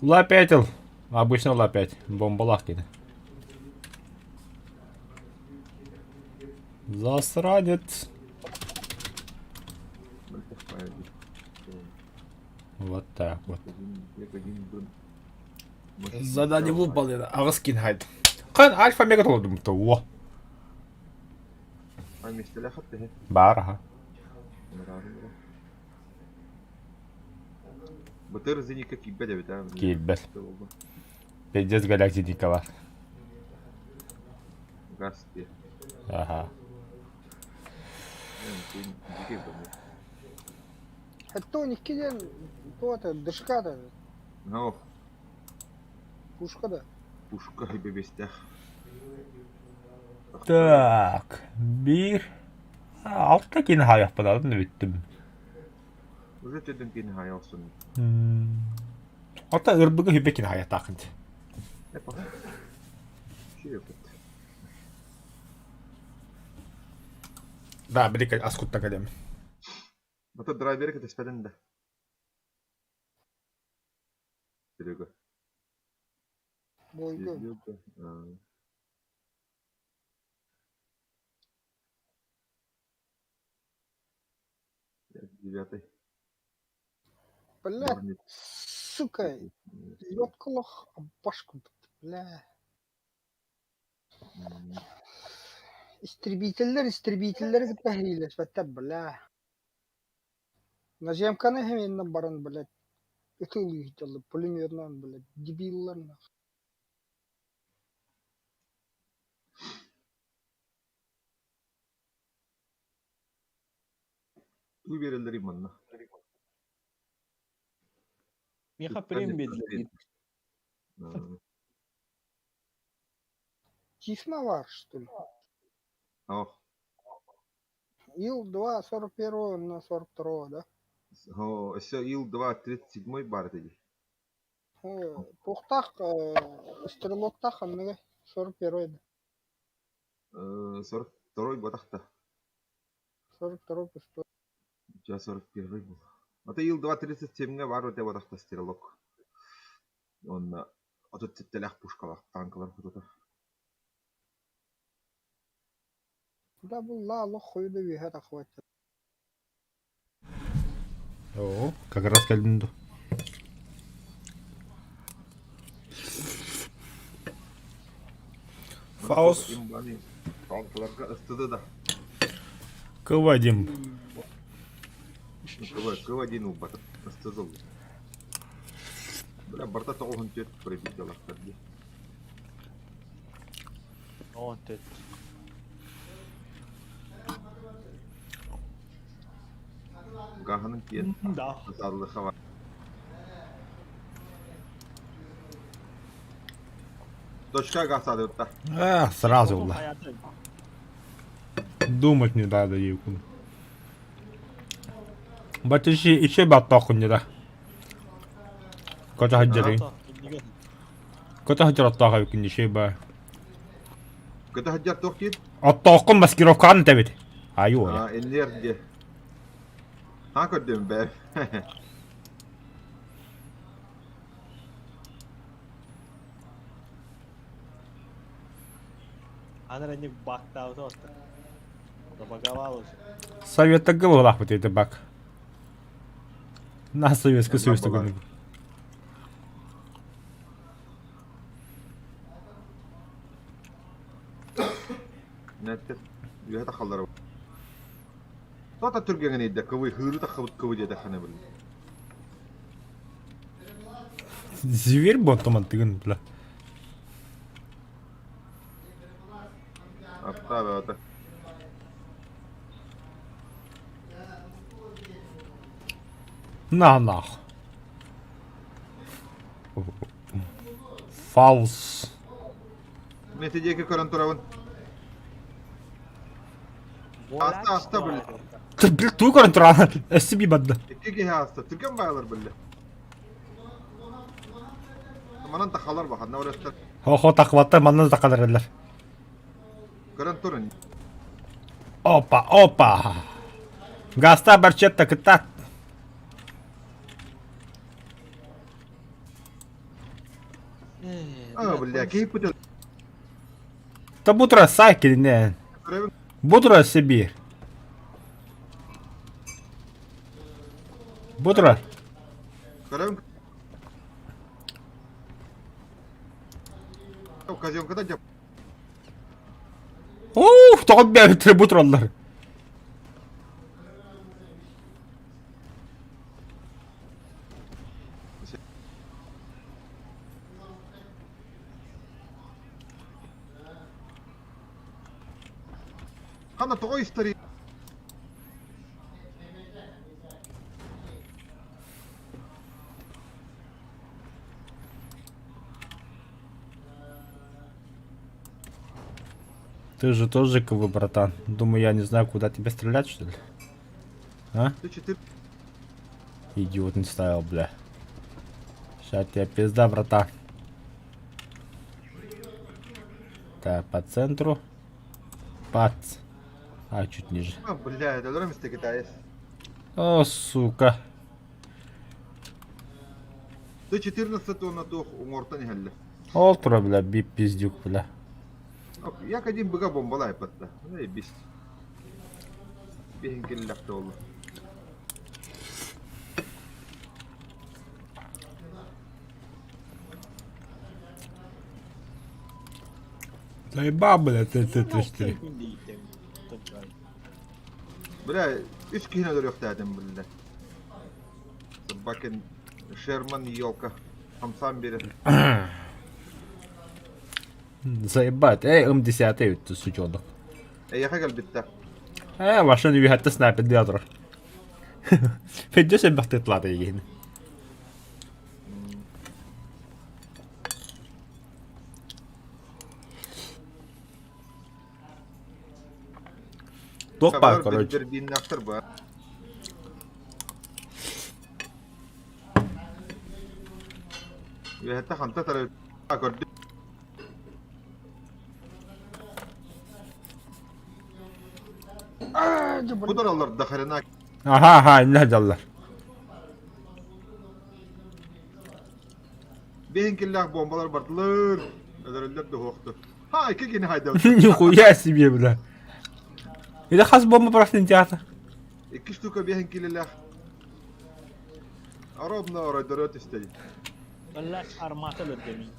Ла 5 Обычно ла 5. Бомбалах киде. Засранец. Вот так вот. Задание выполнено. Аҕыс хайд. Хан альфа мега толдум то. О. А местеле хатты. Бар аха. Бытыр зеника кибе бит а. Киирбэт. Пиздец галактика бар. Газ те. Ага. Это у них киден, то это, дышка да. Ну. Пушка да. Пушка бебестях. Так, биир алта киин хаайахпын бүттүм. Уже төдөн киин хаайахсын. Ота ырбыгы хүбе киин хаайахтаахын. Эпа. Чүөпөт. Да, билик аскутта калем. Ото драйвер кетеспеден да. Серега. Бойго. Девятый. Блядь, сука, лёткалах башку, бля. Истребителлер, истребителлер кытта бля. Наземканы хеменнен баран, блядь. Ытылы пулеметнан, блядь, дебиллар нах. Туй берелер иманна. Миха прем бедлер. Тисмовар, что ли? Ох. Ил-2 41 на 42, да? О, все, Ил-2 37 бар деди. Тухтах, стрелоктах, анныга 41 да. 42 батахта. 42 пустой. У тебя 41 был. Ата Ил-2 37-ҥэ баар этэ буотахта стрелок. Уонна 37-лээх пушкалаах танкалар фотота. Да булла олох хойу да үөһэ тахсыбат. Оо, как раз кэллин дуу. Фаус. Имбани танкаларга ыстыды да. Кывадим. Кыва-один ылбатым. Ыстыды ылла. Бля, барта 94 пробитиялахтар дии. 14. Гаһанын киэн Да. сатааллыха бар. Точка гасадытта. А, сразу ылла. Думать не надо ейкун. Батыши еще баттохун да. Кота хаджары. Кота хаджар оттоох эбиккин еще ба. Кота хаджар туох диир? Оттооххун маскировкаҕын этэбит. Айуу. А, иннер диэ. Ха көрдүм бээ. Аны не бактаабыта отта. Забаговал уже. Советтарга быһылаахпыт ити бак. На Советский Союз такой. Нәттер. Үөһэ тахаллара. Тота түргэҥин ыйда кыбый хыыры таххыбыт кыбы диэтэххинэ били. Зверь бонтоман тыгын бля. Аттаа бөҕөтө. На нах. Фаус. Мен ити диэки көрөн турабын. Аста аста били. Бил туу көрөн туран. Өссө би бадда. Икки киһи ааста. Түргэн баалар били. Манан тахалар баха. Наврастар. Хо-хо тахваттар манна да тахалар Көрөн турун. Опа, опа. Гаста барчетта кытта. А, бля, киһи Та бутра сайкелинен. Бутра себе. Бутра. Көрөм. Казенкада деп. Ух, тоҕо бэбитре бутураллар. Хана тоҕо история. Ты же тоже КВ, братан. Думаю, я не знаю, куда тебе стрелять, что ли? А? Ты четыре. Идиот не ставил, бля. Сейчас тебе пизда, братан. Так, по центру. Пац. А, чуть ниже. А, бля, это дром китаец. О, сука. Ты 14 на тух уҥуортан иһэллэр. Ол тура, бля, бип пиздюк, бля. Як один быга бомбалай патта. Эй, бис. Биһин киллэхтэ олла. Заебал, бля, ТТ-34. Бля, үс киһини өлөрүөхтээтим бля. Собакин Шерман елка. Хамсаан биэрэр. Заебать. Эй, М10 өттү сучонок. Эйиэхэ кэлбиттэр. Ээ, машина үһәттэ снайпердии турар. Федя сэмбэхтик тылаата игин. Туох баар, короче. Биннахтар ба. Үөһэттэ ханта тары көрдүм. Бу дараллар да хрена. Аха, аха, иннэ дьаллар. Биһин киллээх бомбалар бардылар. Өлөрөллөр да уһуохту. Ха, икки кини хайдабыт. Нихуя себе, бля. Или хас бомба просто театр. Икки штука биһин килилээх. Ровно оройдоро түстей. Блядь, армата өлөрдөмин.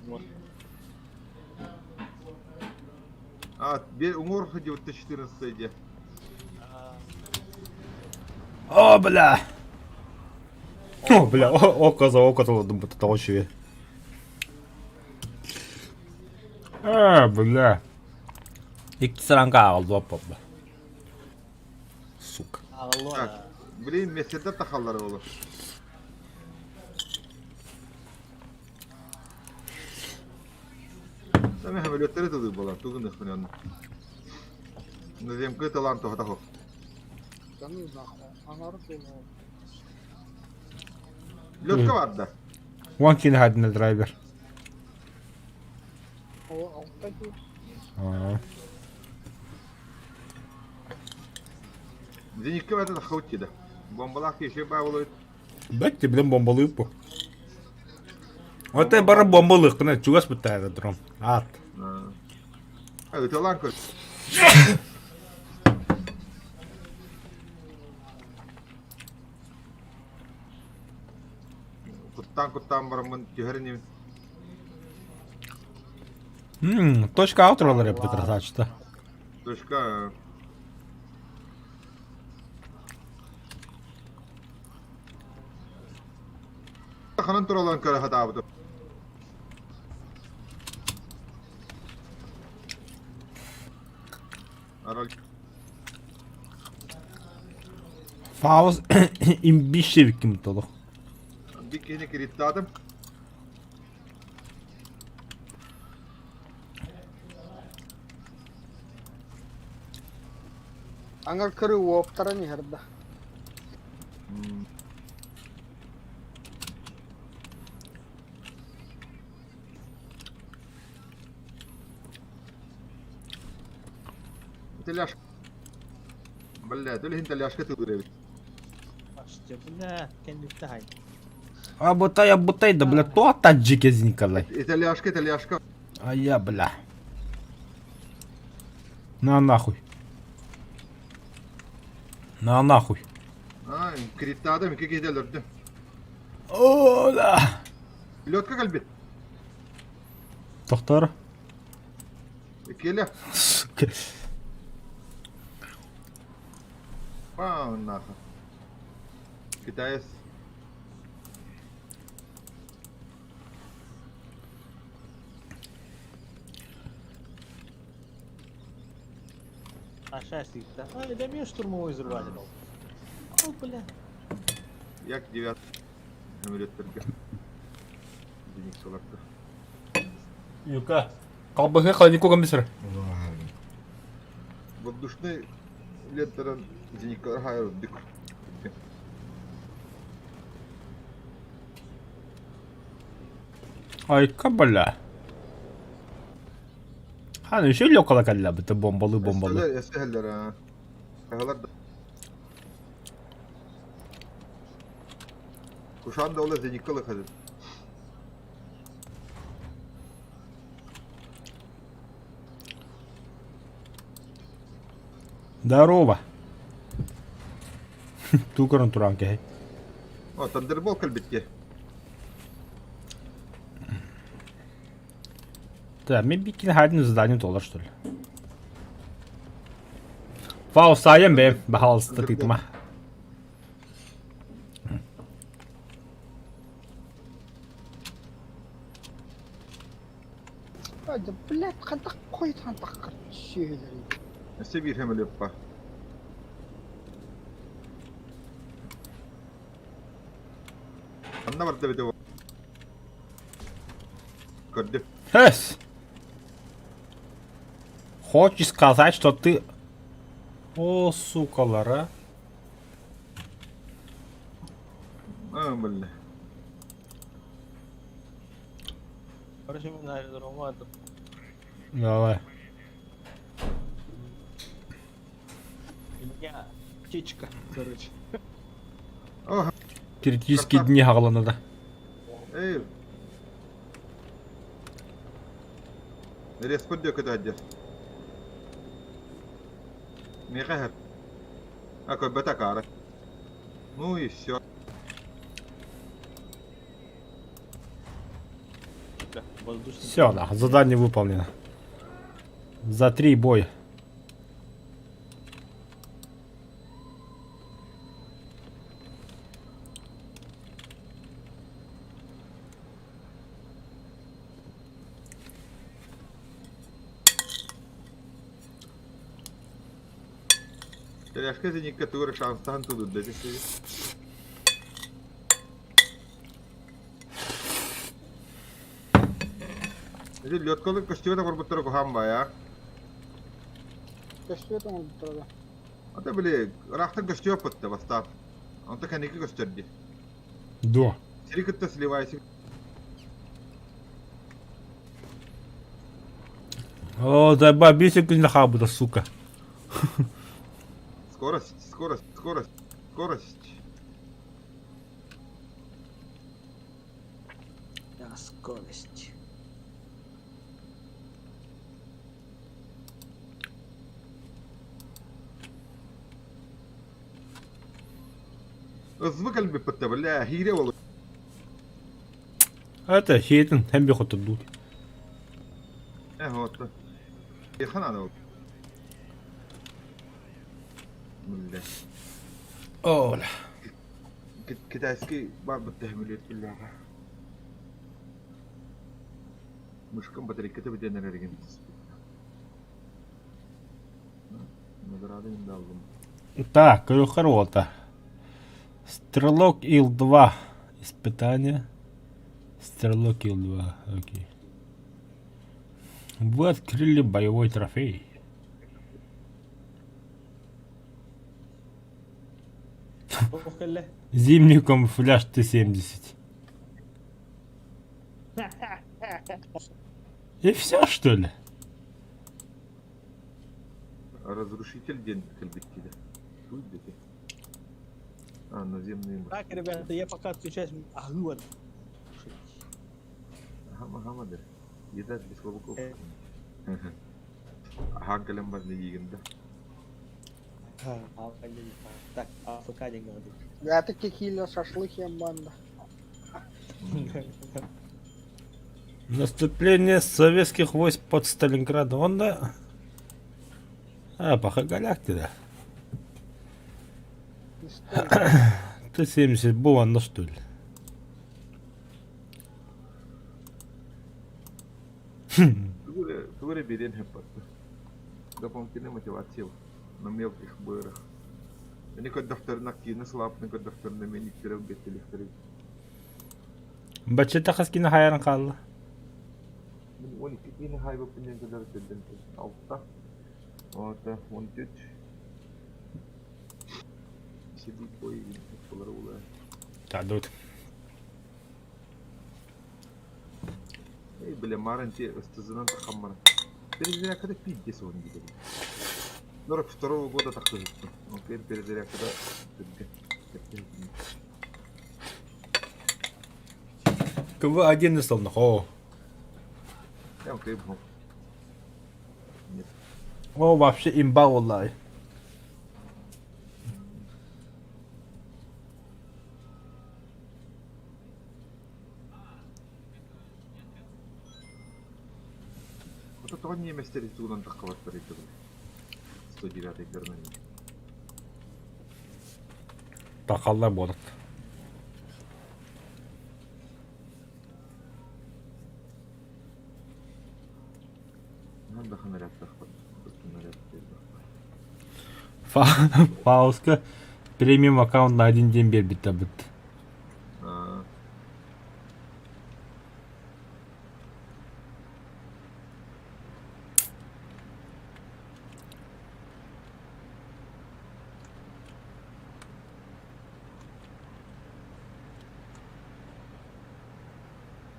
Вот. А, уҥуор 914 дии. О, бля! О, бля, око за око толордум бу тоҕо үчүгэй. А, бля. Икки саранка ааҕыллыбат буолла. Сука. Ааҕыллыа. Блин, мессердер тахаллар олор. Сами самолеттары тылы буолар, тугун ыхпын онно. Наземка талант тоһота хох. Да ну нахуй, анар было. Лётка барда. One kill had the driver. О, алта дии. Аа. Зенитка бата таххабыт дии да. Бомбалаах киһи баа болойт. Бэт билэн бомбалыыр бу. Отой бары бомбалыаххына чугас бытта аэродром. Аат. Ыталаан көр. Куттаан куттаан бараммын түһэр инибин. Ммм, точка аутуралар эбит красавчик Точка. Ханан туралларын көрө сатаабытым. Арал Фаус имбишевикким толох. Бик киһини кириттаатым. Аҥар көрүү уоптаран иһэр да. Теляш. Бля, то ли теляшка тылыр эбит. Бля, кэнниттэ хай. А бутай, а бутай, да бля, то таджик из Николай. Итальяшка, итальяшка. А я, бля. На нахуй. На нахуй. А, криттаадым, икки киһи өлөрдүм. О, да. Лётка кэлбит. Тохтор. Иккиэлэ. Сука. Пау, нахуй. Китаец. Аша сыйта. А, да мне штурмовой взрыватель. О, бля. Як девят. Өмүрөттөргө. Денис олорду. Юка. Колбасы холодильнику комиссар. Воздушный леттерен зеникалар хайыр үрдүк. Айка, бля. Хан еще лёкала калля, это бомбалы бомбалы. Эстелер, эстелер, а. Хагалар да. Кушан да ола зеникалы хазыр. Здорово. Тукаран туран кэһэй. О, тандербол кэлбитке. Да, мен бикини хардин задание доллар что ли. Фау сайын бэм, баһалыста тыытыма. Да, блядь, хантах қойт хантах сүөһүлэрий. Өссө биир сөмөлүөппа. Ханна барда бите Көрдүм. Эс! Хочешь сказать, что ты... О, сукалар, а? А, бля. Короче, мен аэродромға Давай. У меня птичка, короче. О, Критические дни хаҕаланна да. эй. Респорт диэки көтө Миэхэ иһэр. А көрбөтө акаары. Ну и все. Все, да, задание выполнено. За три боя. Теляшка зеникка тугу эрэ шанстаһан тулуйда дии. Ити лёткалык көстүбэт оҥорбуттара куһаҕан баайа. Көстүбэт оҥорбуттара да. Ата били ыраахтан көстүбэт да бастаан. Онто кэнники көстөр дии. Дуо. Сири кытта сливайся. О, заеба, бесик күнү хаалбыта, сука. Скорость, скорость, скорость, скорость. Да, скорость. Ызбы кэлбиппит да, бля, хиирэ буолу. Это хейтин һәм бихотурдуу. Э, вот. Ехана надо. Бля. О, бля. Китайский бар быттаһымилиэт биллээҕэ. Мышкам батарейката бүтэн эрэригин. Награды да алдым. Так, көрүөххэр уолта. Стрелок Ил-2. Испытание. Стрелок Ил-2. Окей. Вы открыли боевой трофей. Ох кэллэ. Зимний камуфляж Т-70. И все, что ли? Разрушитель диэн кэлбиттиидэ. Туй диэки. А, наземные Так, ребята, я пока отключаюсь. Аһыы Ага, ага, да. Еда без клобуков. Аһаан кэлэн барда диигин да. Так, АФК диэн говорит. Бэйэтэ кило шашлык иэн банда. Наступление советских войск под Сталинградом. Он да? А, пахагаляк да. Не стоит. Т-70 был оно что ли? Тугу эрэ тугу эрэ биэриэн сөп барда. Дополнительная мотивация на мелких бырах. Ини көрдөхтөрүнэ активно сылааппытын көрдөхтөрүнэ мин иккирэ ылбыттилихтэрин. Баччата хас кини хайарын хаалла? Мин 12 киһини хаайбыппын диэн кэлэр төрдүн алта. Ота 13. Сибит бой булар була. Тадут. Эй, бля, марын те ыстызынан тахаммарын. Перезарядкада пиздец он диде. 42 года тахтыһыттым. Ол перезарядкада түргэн. КВ-1 словно. Я окей, Нет. О, вообще имба олай. Вот тоҕо немецтер тугунан таххабаттар этэ 109 германия. Тахаллар буолат. Фауска премиум аккаунт на один день биэрбиттэр быт.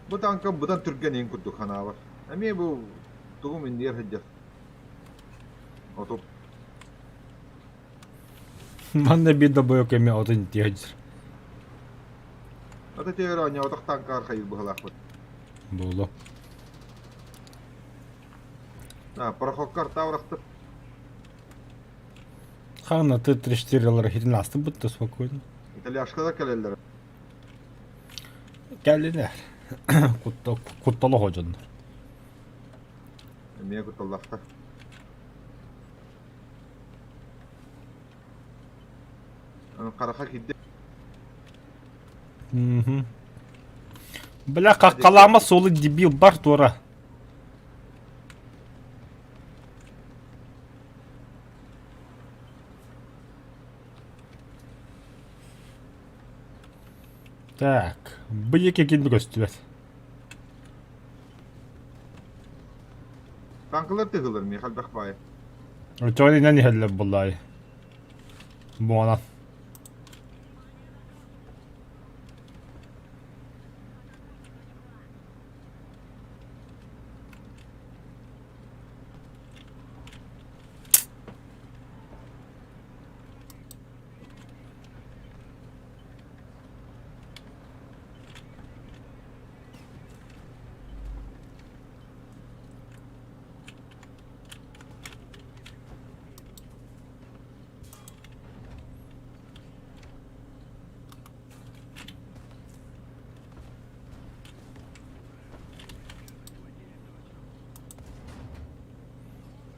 Бу тааҥка быдан түргэн иһин курдук ханаабар. Эмиэ бу тугум иннигэр сылдьар. Отуп. Манна биир да бойок эмиэ отун тиэхдьир. Ата тиэгэр оонньооботох тааҥкаҕар хайыыр быһалаахпыт. Буолуо. А, пароходка артаурахтыр. Ханна Т-34 хитин астым бутта спокойно. Итальяшкалар кэлэллэр. Кэллилэр. Кутталы ходьоннор. Эмиэ кутталлахтар. Хараха киирдэ. Бля, каккалаама суолу дебил бар туора. Так, бу диэки ким көстүбэт. Танкалар тыһылар миэхэ элбэх баайы. Оччоҕо инэн иһэллэр буллаайы. Буонан.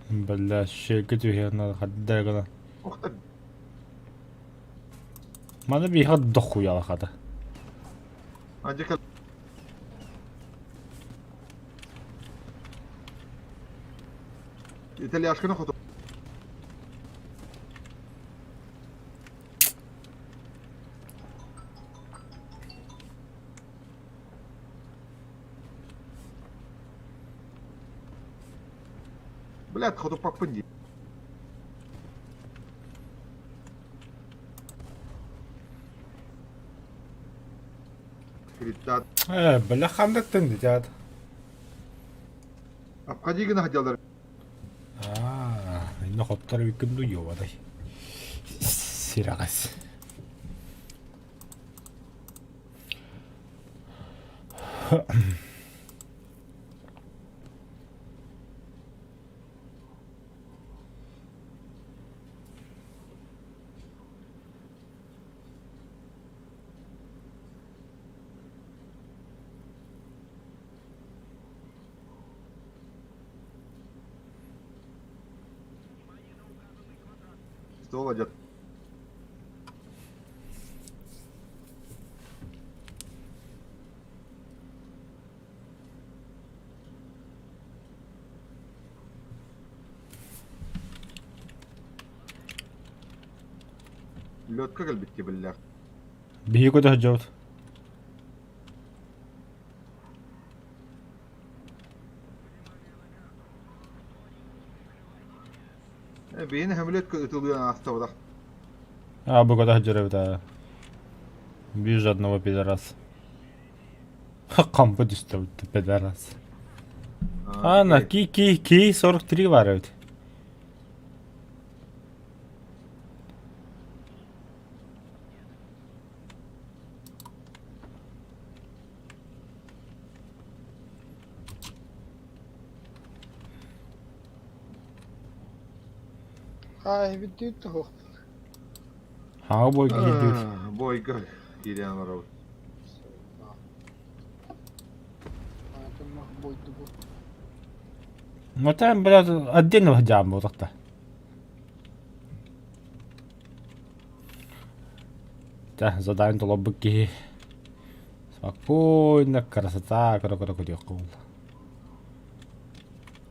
Бля, щеки түһэн хадда гына. Охтар. Маны биһиэхэ дохуя хата. Адьыка. Итальяшканы хоту. Блядь, хоту паппын дии. Э, бля, хандаттан дитят. Обходи гына хотеллар. Аа, инна хоттор эбиккин дуу ёбадай. Сираҕас. Стол одет. Лётка кэлбитти биллэр. Биһиги көтө сылдьабыт. Биһини самолет ытылыан аастабатах. А, бу көтө сылдьар эбит аа. Вижу одного пидораса. Хампы түстэ пидорас. Ана, ки ки ки 43 бар эбит. Хаайбит туһух. Хаҥа бойга киирдибит. Бойга киирэн олоробут. Ну там, блядь, отдельно дьаам буолуохта. Да, задание толорбут киһи спокойно, красота, көрө-көрө көрүөххэ буолла.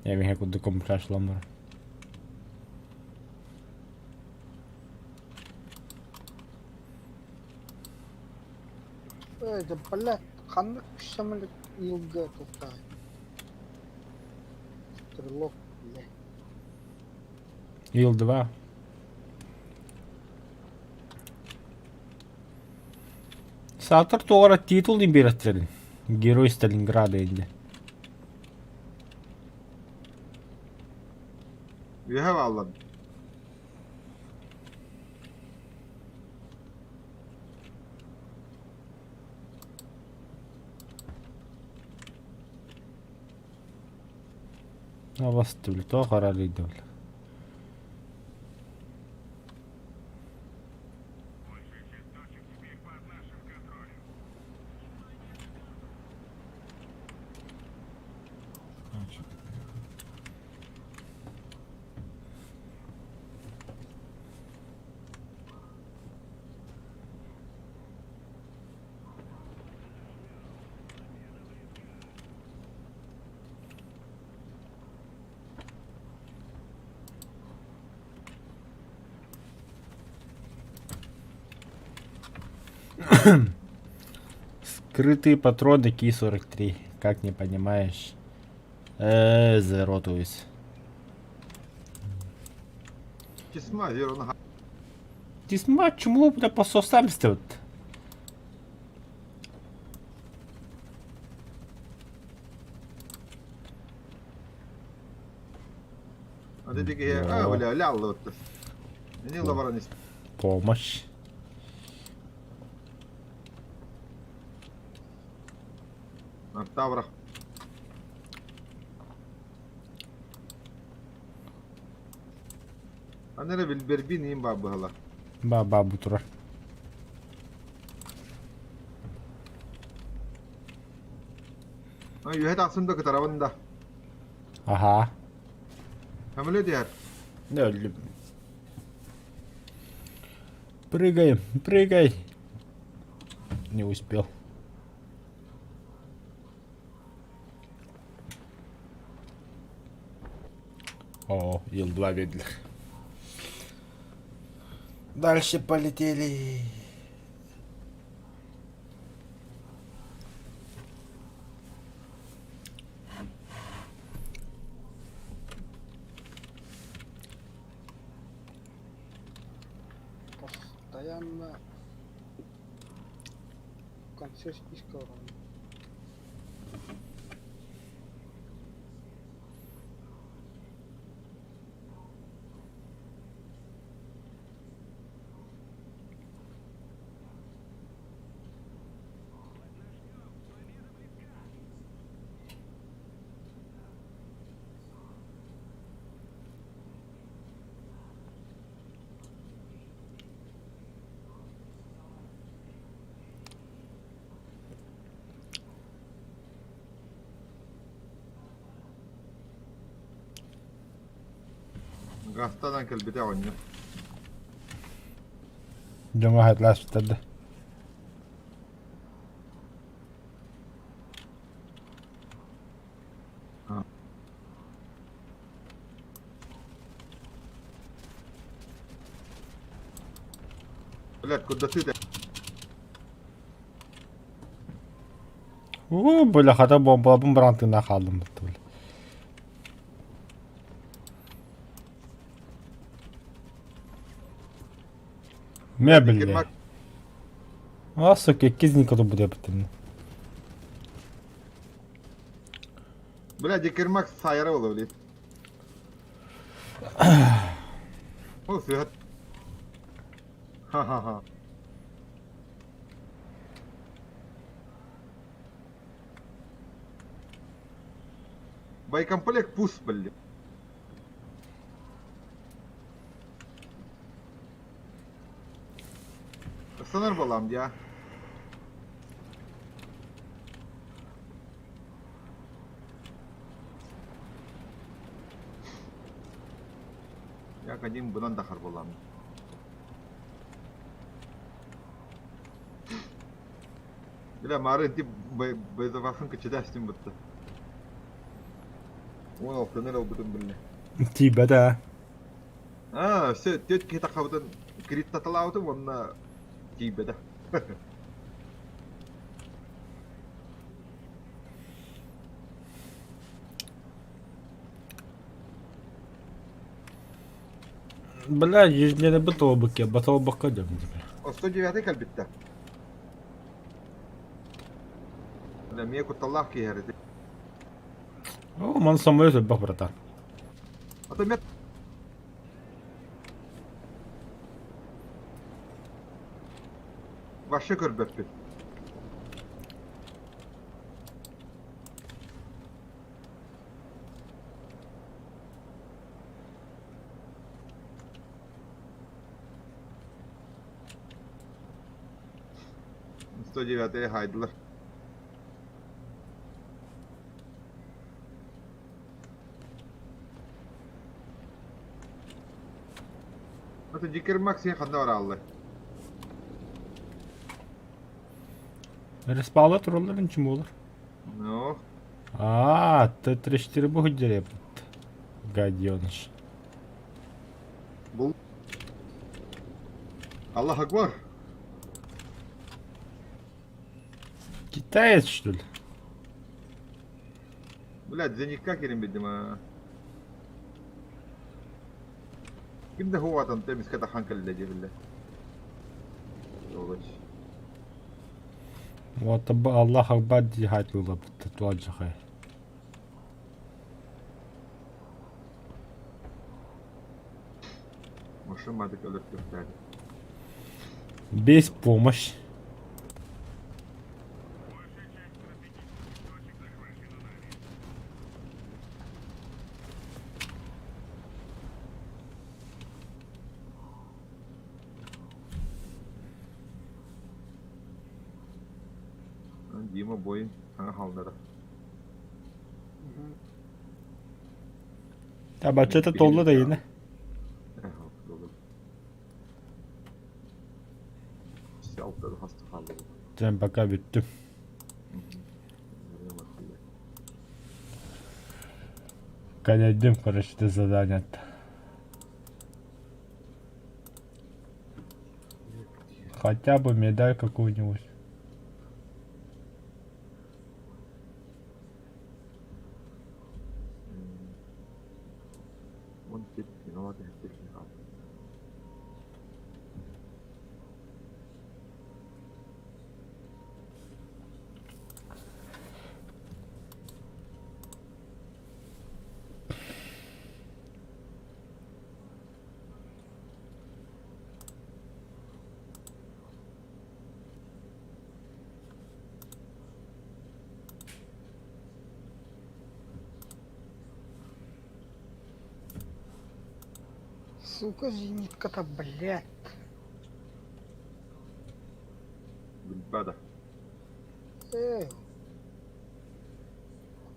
Эмиһэ курдук камуфляж ылан баран. Это, блядь, ханнык самолет илга тохтаай. Стрелок, блядь. Ил-2. Саатар туора титул дин биэрэттерин. Герой Сталинграда инде. Үөһэ бааллар. Абасты, бля, тоҕо харарыйда, бля. Скрытые патроны Ки-43. Как не понимаешь? Заротуюсь. Тесма, верно. Тесма, чему, бля, по 170? А, бля, лял вот. Не лавранис. Помощь. Таврах. Аны эрэ билбэрбин иин баар быһалар. Ба ба бу турар. Үөһэ тахсын да кытарабын да. Аха. Самолет иһэр. Да, өллүм. Прыгай, прыгай. Не успел. О, Ил-2 видели. Дальше полетели. Постоянно в конце списка урона. Гастанан кэлбитэ оҕонньор. Дьоҥҥо хатыласпыттар да. Блядь, куда ты Уу, бля, хата бомбалабын баран тыына хааллым бля. Мебель. А, сука, кизника тут буде потрібно. Бля, Дикермак сайра буолла, блядь. Ол сыһат. Ха-ха-ха. Боекомплект пуст, блядь. Санар балам я. Я кадим бынан дахар балам. Бля, мары ти боезапасын кычыда истин бытты. Он алтыныр албытын биле. Тиба да. А, все, тетки тахабытын криттаталаабытым онна тиийбэтэ. Бля, ежедневно батолбаке, батолбака дем. 109 кэлбиттэ. Бля, мие кутталлаах киһи О, ман самолет өлбөх братан. А то мет Вообще көрбөппүт. 109 хайдылар. Это Дикер Макс ханна барааллар? Респаунла тураллар инчим буолар. Ну, А, Т-34 бу деревья. Гаденыш. Бул. Аллах Акбар. Китаец, что ли? Блядь, зенитка кирим бидим а. Ким да хуатан темис ката хан кэллэ дьэ Сволочь. Вот Аллах Акбар дии хаайтылла туаджахай. Машина мадык өлөртүөхтээри. Без помощь. Дима бойын саҥа хааллара. Табаччата толлу да yine. Sen пока бүттүм. Калядым, короче, это задание. Хотя бы медаль какую-нибудь. Он виноват техника. Сука, зенитка-то, блядь. Билбада. Эй.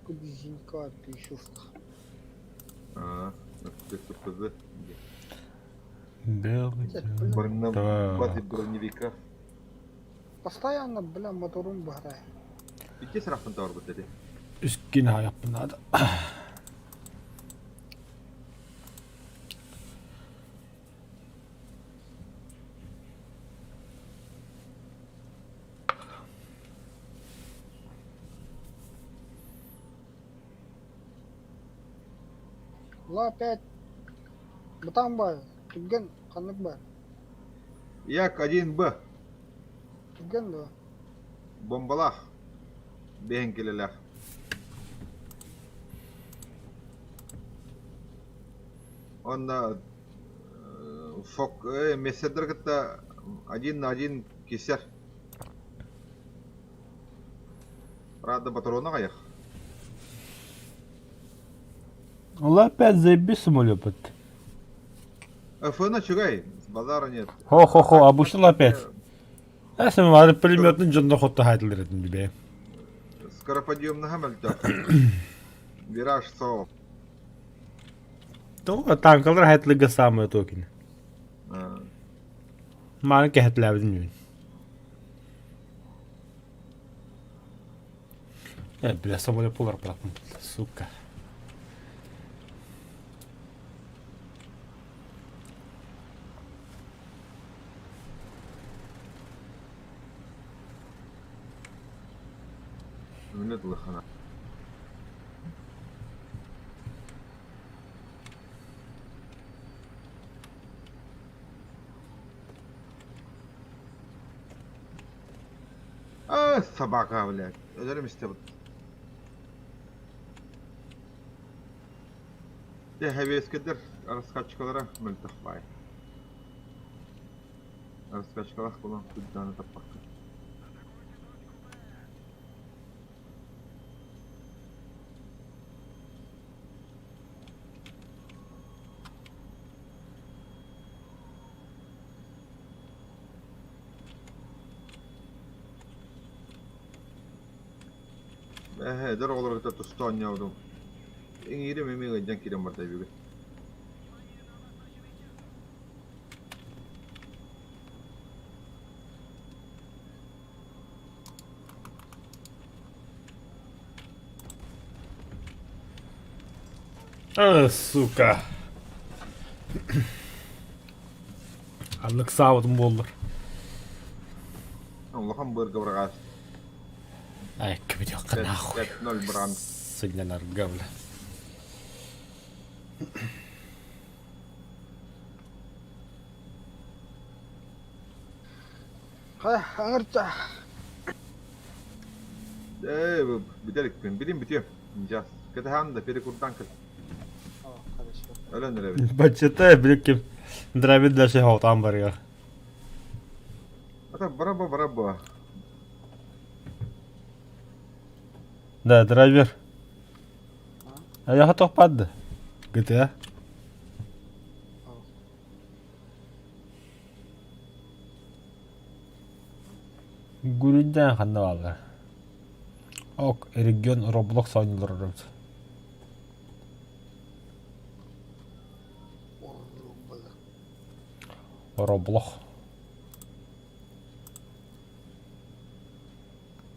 Куда зенька ты еще А, ТСПЗ. Белый. Баты броневика. Постоянно, бля, моторум баграй. Икки сарафын тауар бит Үскин хаяппын надо. Ла опять. Бутан бар. Түрген қанық бар. Як 1Б. Түрген да. Бомбалах. Бэһэн келелэх. Онна фок месседер кытта один на один кисер. Правда, патрона каях. Ола опять заеби самолет. ФН чугай, базара нет. Хо-хо-хо, обушил опять. Әсім ары пулеметный жонда хотта хайтылыр едім бибе. Скороподъемный хамелтак. Вираж со. То танкалар хайтылыга самое токин. Маны кәһәтләбедин юн. Бля, самолет полар братым, сука. Минут лыхана. А, собака, блядь. Өлөрүм истебит. Те хәбескедер раскачкалара мөлтөх бай. Раскачкалах булан күдданы таппакка. Эһэ, эдэр оҕолору кытта туста оонньообутум. Иҥиирим эмиэ ыалдьан киирэн барда бүгүн. А, сука. Аннык саабытым буоллар. Улахан быарга быраҕаас. Ай, кэбитиэххэ нахуй. 5-0 быран. Сынньанарга, бля. Хайа, аҥырта. Ээ, бүтэрикпин. Билин бүтүөм. Сейчас. Кэтэһэм да, перекурдан кэл. Хорошо. Өлөн эрэбит. Баччата били ким Дравид даже хотан барыга. Ата бараба бараба. Да, драйвер. А я готов падда. GTA. Гүрүндээн ханна бааллар? Ок, регион Roblox оонньуулар эбит. Roblox.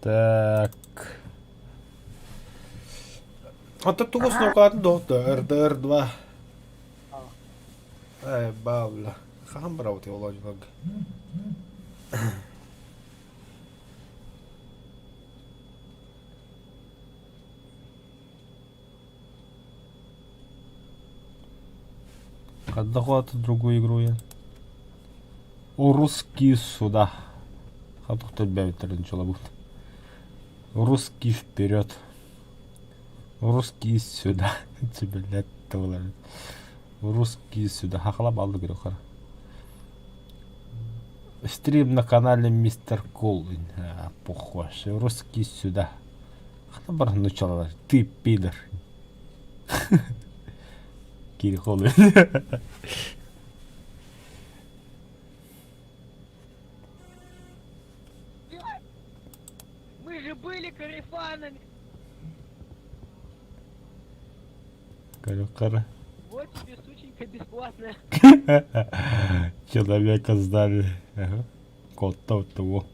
Так. Оттон тугу снукаатын доһутта РДР-2. Э, бабла. Хаһан барабыт ол оонньууларга? Когда хватит другую игру я? О, русские сюда. Хатухта бэбиттэрин будет. Русский вперед. Русские сюда. Блядь, Русские сюда. Хахала балды говорю. Стрим на канале Мистер Кул. Похож. Русский сюда. Хана бар начало. Ты пидор. Кирихолы. Мы же были корефанами. Кара. Вот тебе, сученька, бесплатная. Человека сдали. Ага. Кот того.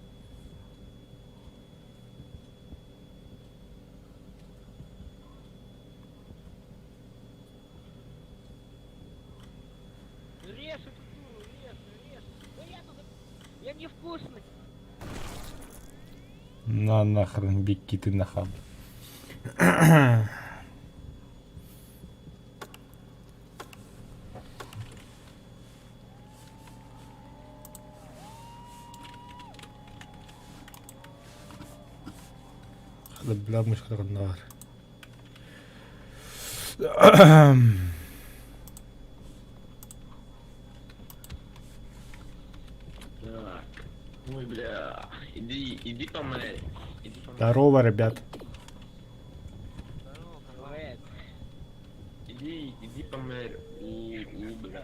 Режь эту дуру, режь, режь. Да я тут... Я невкусный. На нахрен, беги ты нахаб. هذا بلا مشكلة النار. Так. Ой, бля. Иди, иди помэрь. Иди помэрь. Здорово, ребят. Привет. Иди, иди помэрь. У, у, бля.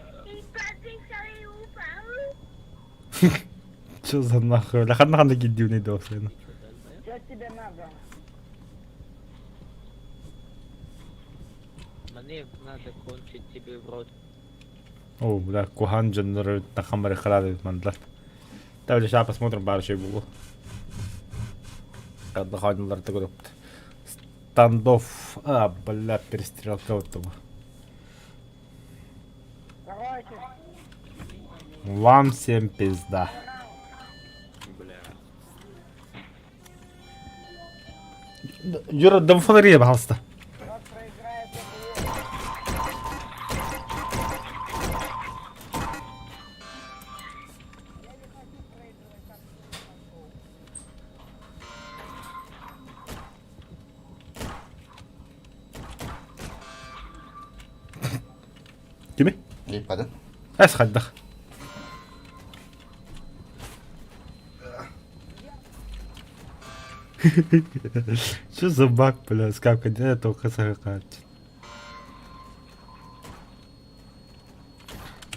Че за нахуй? Бля, ханна ханна гиддивный досен. Что тебе надо? Мне надо кончить тебе в рот. О, бля, кухан джаннары тахамары харады мандлар. Давайте сейчас посмотрим бар şey булу. Ханналар көрөп. Стандофф. А, бля, перестрелка вот того. Короче, Вам всем пизда. Бля. Юра, да фонари, пожалуйста. тот проиграет эту Я не хочу проигрывать так Кими? Липпадын. Эс хайдах. Что за баг, бля, скапка, где только сахар.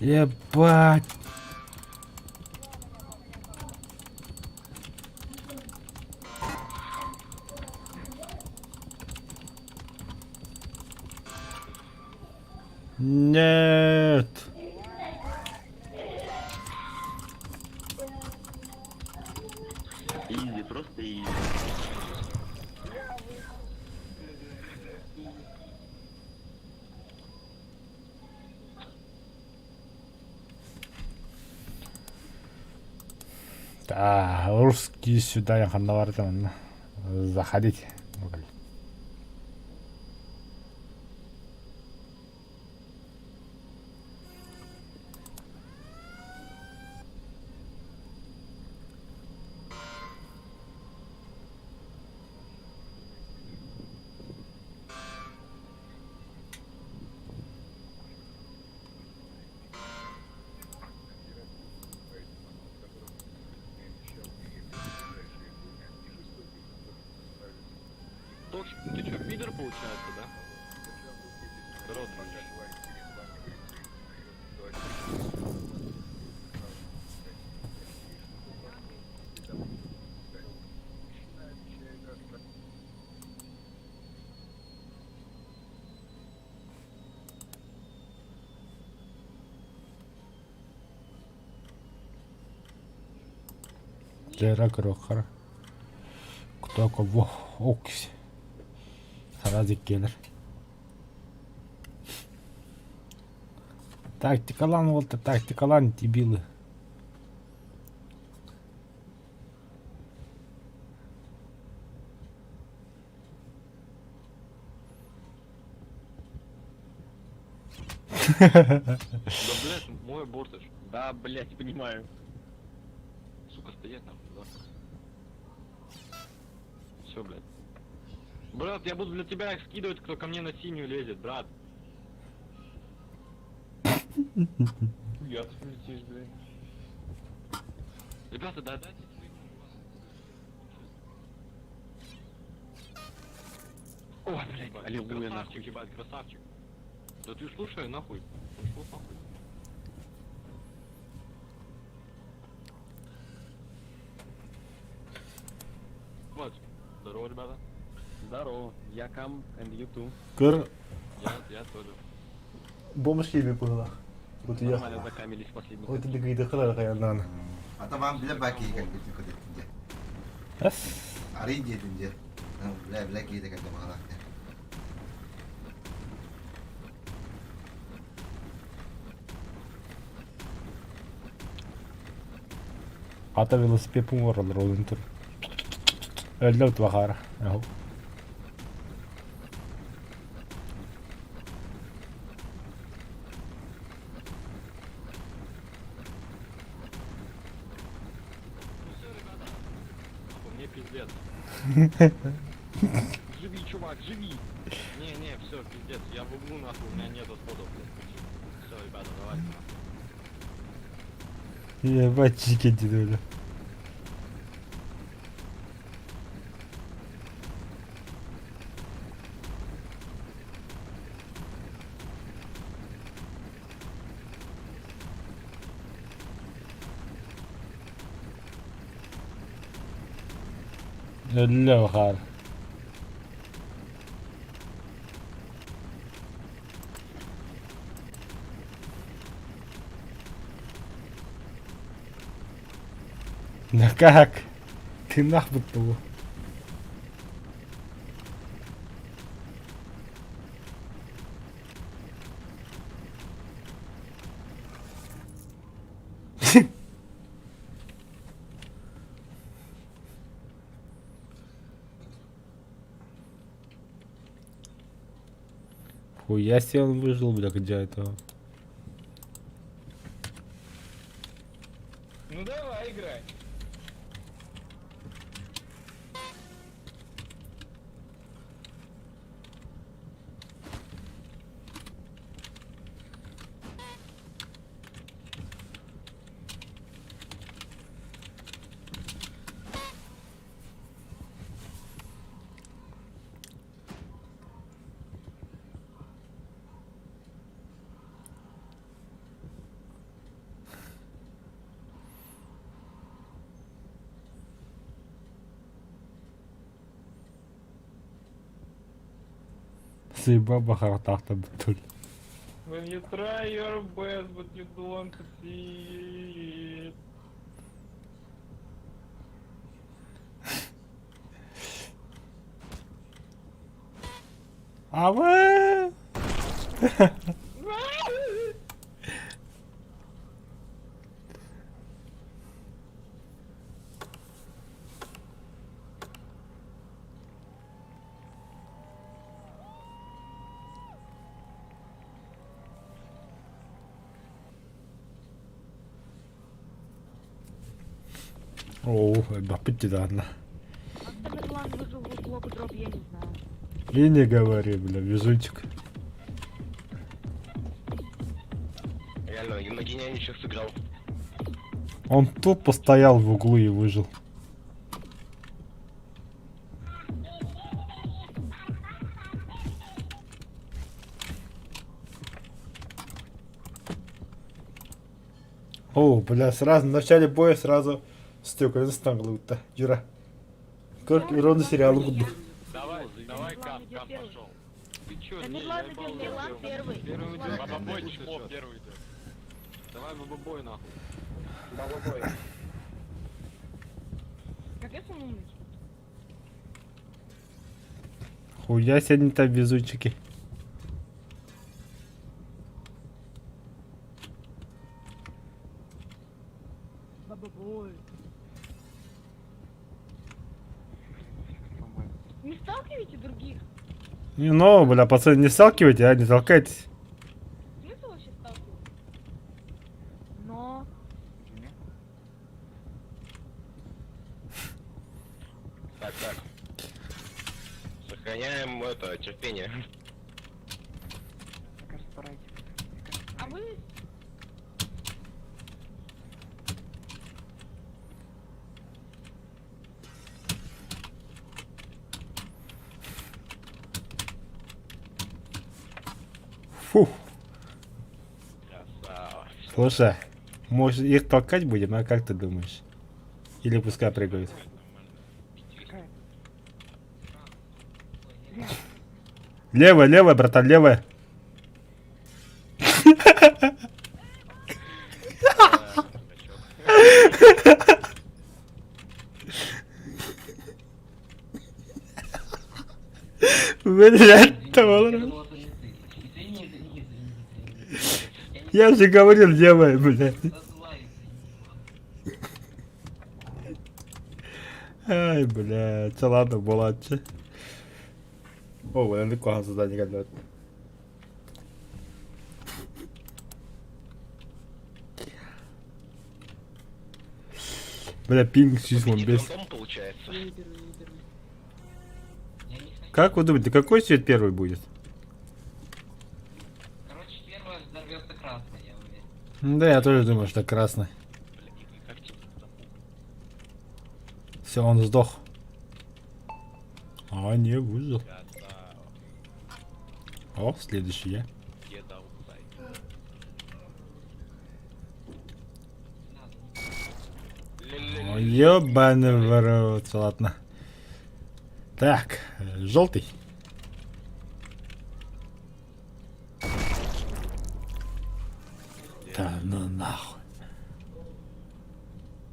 Ебать. Нет! Изи, просто изи. Да, русский сюда я ханна барда манна. Заходить. Токсик, ну ты что, пидор получается, да? Здорово, дружище. Дьэ көрүөххэ Кто кого окси Сразу кэлэр Тактикалаан уолта тактикалаан дебилы Да, блядь, мой бортыш. Да, блядь, понимаю. Сука, стоять нахуй, да. Все, блядь. Брат, я буду для тебя их скидывать, кто ко мне на синюю лезет, брат. Я тут летишь, блядь. Ребята, да дайте свои. Ой, блядь, аллилуйя, нахуй. Ебать, красавчик. Да ты слушай, нахуй. Пошел нахуй. Вот. Здорово, ребята. Здорово, я Кам and you too. Көр Я, я тоже. бомж киби куһулах. Бутуйа. Нормально закамились последний. Ой, ты гыйдыкылар каяннан. Ата баам билэ баа киһи кэлбитин көтөттүн дьэ. Эс. Арый диэтин дьэ. Билэ билэ киһи да кэллэ баҕалаах дьэ. Ата велосипед оҥороллор ол тур. Өллө утубахаара. Ну все, ребята. Нахуй, мне пиздец. Живи, чувак, живи! Не, не, все, пиздец, я в углу нахуй, у меня нет отходов, блядь. Все, ребята, давайте нахуй. Ебать, чики дедуля. Өллө бахаар. Да как? Ты нахуй того. Хуя себе он выжил, бля, где этого. Ну давай, играй. Сыйба бахар тахта бүтүл. When you try your best, but you don't succeed. Абы! Оо, элбэхпит дии даҕаны. Как Тамерлан выжил в блок дроп, я не знаю. И не говори, бля, везунчик. Реально, на гениально сейчас сыграл. Он тупо стоял в углу и выжил. О, бля, сразу в начале боя сразу стекольный станглы-то, Юра. Как ровно сериал буду. Давай, давай, Тамерлан Кам, идет Кам первый. пошел. Ты чё, не, Тамерлан я идет ебал, Мерлан первый. Первый идет, Тамерлан бабабой первый. чмо первый идет. Давай бабабой нахуй. Капец он умный. Хуя себе они там везунчики. Бабабой. Не сталкивайте других. Не, ну, бля, пацаны, не сталкивайте, а, не толкайтесь. Смысл вообще сталкивать? Но... Так, так. Сохраняем это, терпение. А вы... Фух. Красава. Слушай, может их толкать будем, а как ты думаешь? Или пускай прыгают? Левая, левая, братан, левая. Блядь, там Я же говорил, левая, блядь. Ай, блядь, ладно, буолааччы. О, блин, куһаҕан задание кэллэ. Бля, пинг 115. Рандом получается. Как вы думаете, какой цвет первый будет? Короче, первое взорвется красный, я уверен. Да, я тоже думаю, что красный. Бля, и как тебе запугать? Все, он сдох. А, не, выжил. Красава. О, следующий я. Get outside. О, ёбаный в рот, ладно. Так, желтый. Да ну нахуй.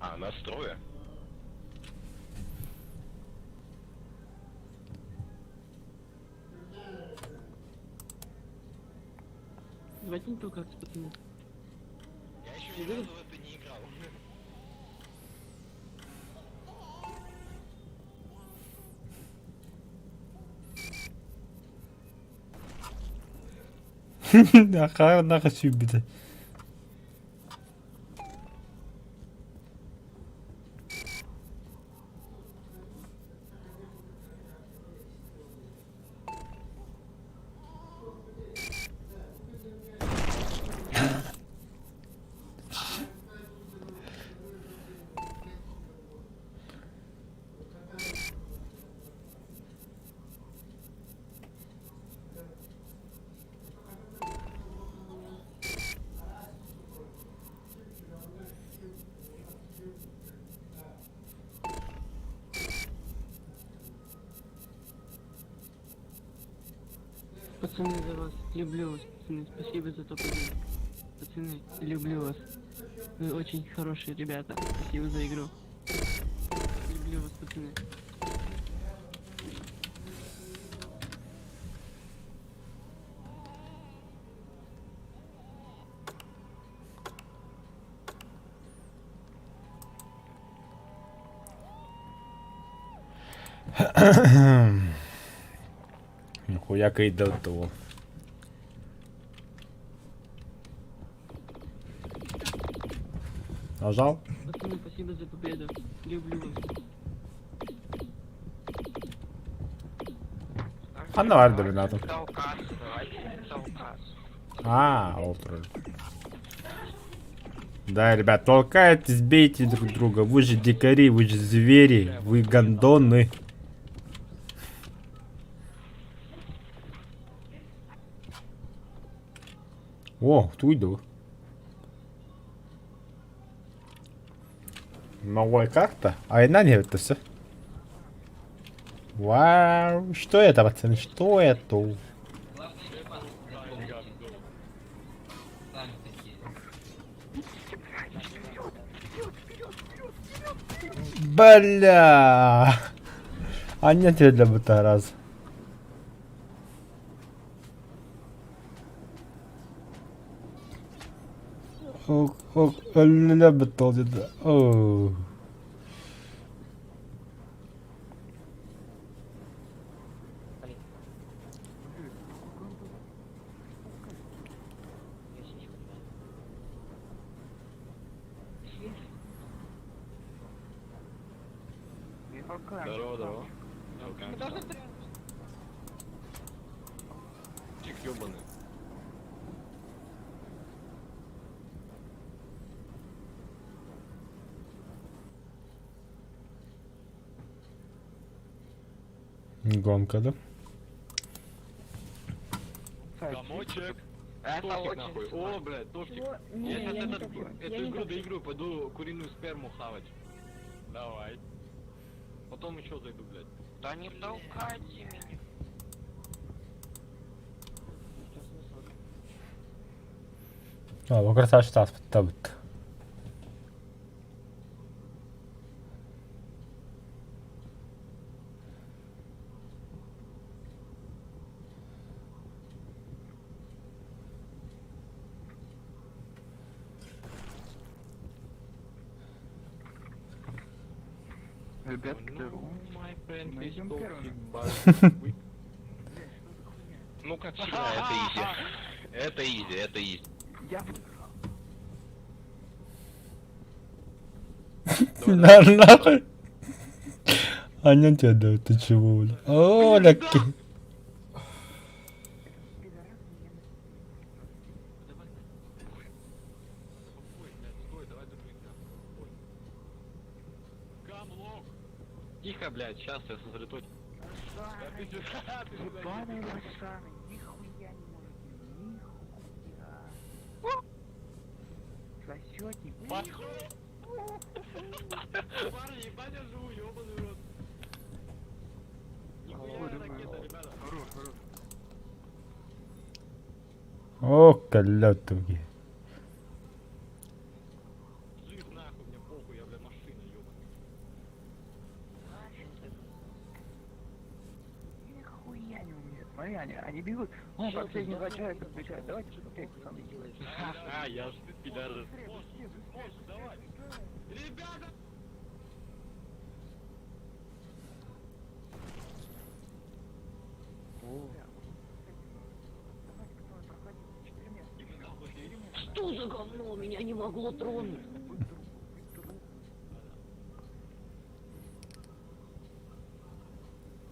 А, нас трое? Давайте не толкаться, пацаны. Я еще ни разу в это не играл. Нахуй нахуй сүүрбүтэ. Пацаны, за вас. Люблю вас, пацаны. Спасибо за топ-1. Пацаны, люблю вас. Вы очень хорошие ребята. Спасибо за игру. Люблю вас, пацаны. Нихуя кыйда того. Нажал? Пацаны, спасибо за победу. Люблю вас. Ханна бар да бинатым. А, ол турар. Да, ребят, толкайтесь, бейте друг друга. Вы же дикари, вы же звери, вы гондоны. О, туйду. Новая карта? А и на не это все. Вау, что это, пацаны, что это? Главное не падать, запомните. Сами такие. Бля! А нет, я для быта раз. Ок, ок, ля бытал где-то. Оу. Здорово, здорово. Чик ёбаный. Гонка, да? Комочек. Тортик нахуй. О, блядь, тортик. Я сейчас этот, эту игру доиграю, пойду куриную сперму хавать. Давай. Потом еще зайду, блядь. Да не толкайте меня. А, бу красавчик таспыт табыт. Ребят, my friend is toxic, but we- Ну, как всегда, это изи. Это изи, это изи. На нахуй. А нет, я да, ты чего, бля? О, ляки. Ой, блядь, стой, давай дружить нахуй. Ой. Камлок! Тихо, блядь, сейчас я сосредоточусь. Да ты сюда, ты сюда иди. Парни, ебать, я живу, ёбаный в рот. Нихуя я ракета, ребята. О, калятуги. Жив нахуй, мне похуй, я, бля, машина, ёбаный. Нихуя не умеют. Смотри, они бегут. Вон, последние два человека встречают. Давайте быстрее, пацаны. А, я ж ты пидорас. Можешь, давай. Ребята! Что за говно? Меня не могло тронуть.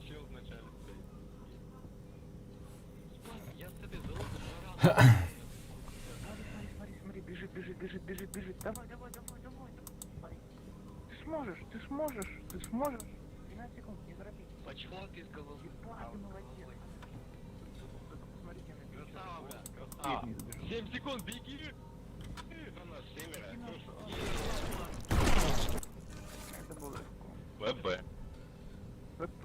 Чел вначале стоит. Ебать, я с этой залупы два раза. Смотри, смотри, смотри, бежит, бежит, бежит, бежит, бежит. Давай, давай, давай, давай, давай. Ты сможешь, ты сможешь, ты сможешь. 12 секунд, не торопись. Почёк из головы. Ебать, ты молодец. Только посмотрите на это. Красава, бля, красава. 7 секунд, беги! У нас семеро. Это было легко. ВБ. ВП.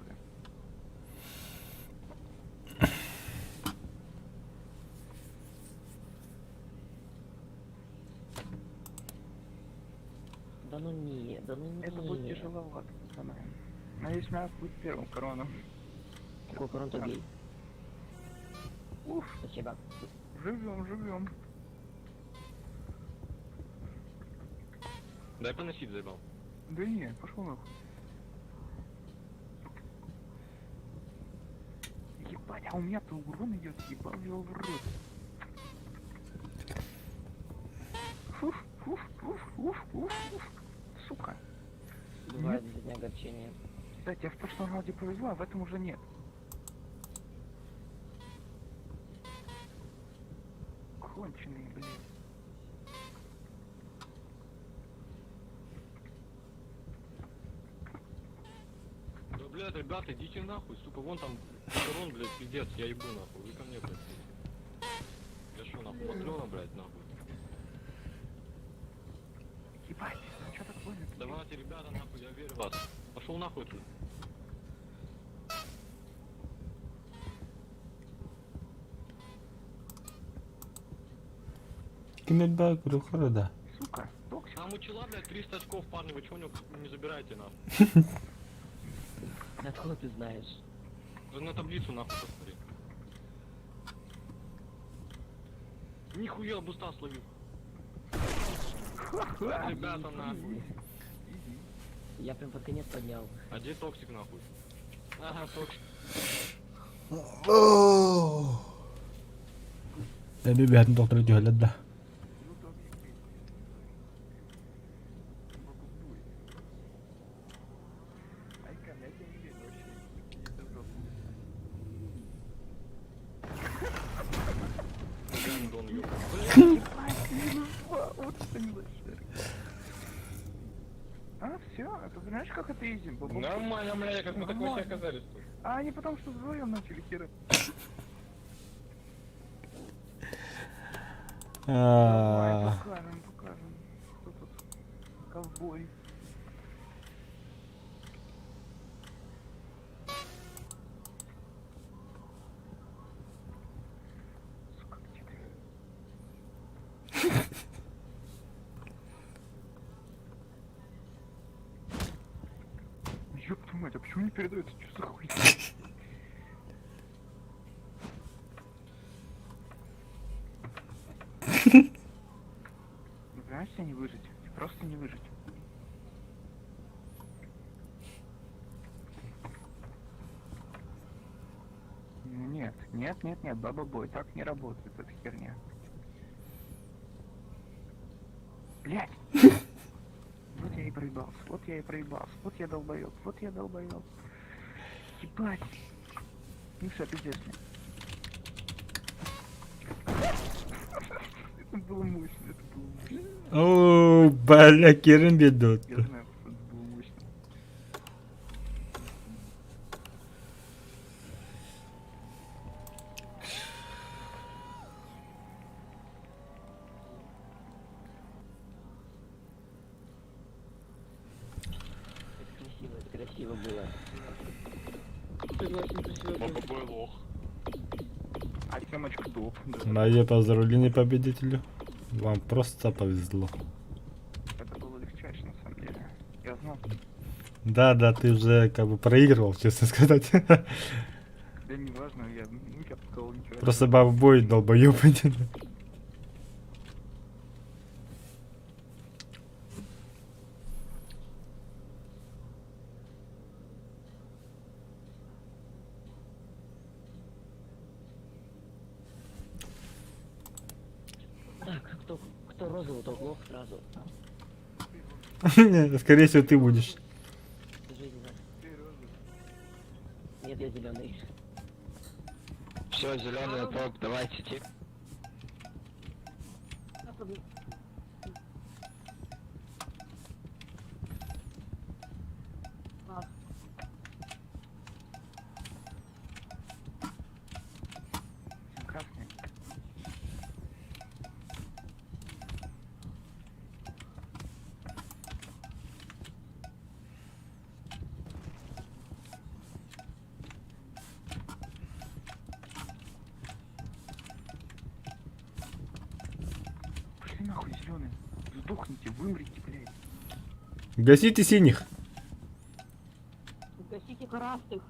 ну не, да ну Это будет не. тяжеловато, пацаны. Надеюсь, мяс будет первым короном. Какой корон то бей. Уф, Спасибо. живем, живем. Дай поносить, заебал. Да не, пошел нахуй. Ебать, а у меня-то урон идет, ебал его в рот. Фуф, фуф, фуф, фуф, фуф, фуф. Сука. Бывает для меня огорчение. Да, тебе в прошлом раунде повезло, а в этом уже нет. Конченые, блин. Да, блядь, ребята, идите нахуй, сука, вон там корон, блядь, пиздец, я ебу нахуй, вы ко мне, блядь. Я шо, нахуй, Матрёна, блядь, нахуй. Ебать, ну чё так больно? Давайте, ребята, нахуй, я верю в вас. Пошел нахуй тут. Да. Сука, токсик. Там у чела, блядь, 300 очков, парни, вы чё у него не забираете, нахуй? Откуда ты знаешь? Вы на таблицу, нахуй, посмотри. Нихуя буста словил. Ребята, нахуй. Я прям под конец поднял. А где токсик, нахуй? Ага, токсик. Эми бэһэтин доктор түһэллэр да. Айкан, я тебе не верю вообще. Это в жопу. Гандон, ёб. Ебать, минус два, вот что милосердие. А, все, ты знаешь, как это изи? Бабу- Нормально, блядь, как мы так вообще Нормально. оказались тут? А они потом что вдвоем начали хера. Давай, А, покажем, покажем. Кто тут? Ковбой. Сука, где ты? Ёб твою мать, а почему не передается? Что за хуйня? Ну, понимаешь, тебе не выжить. Тебе просто не выжить. Нет, нет, нет, нет, баба бой, так не работает эта херня. Блять! Вот я и проебался, вот я и проебался, вот я долбоеб, вот я долбоеб. Ебать! Ну все, пиздец мне. Это было мощно, это было мощно. О, бля, кирин ведут. Я знаю, что это было мощно. Это красиво, это красиво было. Согласен, красиво было. Баба лох. А Тёмочка доп, да. Мое поздравление победителю. Вам просто повезло. Это было легчайше, на самом деле. Я знал. Да, да, ты уже как бы проигрывал, честно сказать. Да не важно, я, ну, я такого ничего. Просто бабой долбоёб один. Так, кто, кто розовый, тот лох сразу. Не, Скорее всего, ты будешь. Жизненно. Нет, я зеленый. Все, зеленый топ, давайте, тип. Красный. Пошли нахуй, зеленый. Сдохните, вымрите, блядь. Гасите синих. Гасите красных.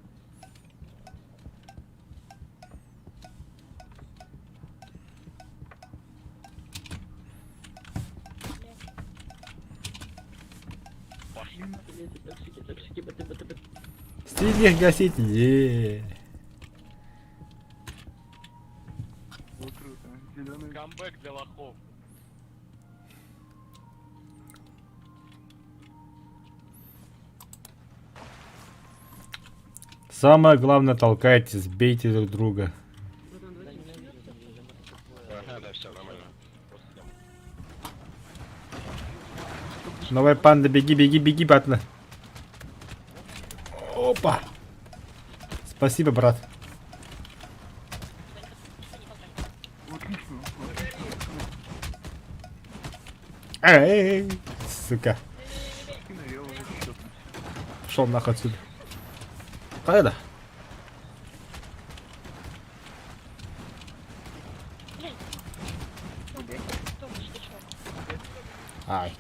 Синих гасите. Е. Камбэк для лохов. Самое главное, толкайтесь, бейте друг друга. Ага, да, все, нормально. Давай, панда, беги, беги, беги, батла. Опа. Спасибо, брат. Эй, сука. Пошел нахуй отсюда. Кайда? Ай.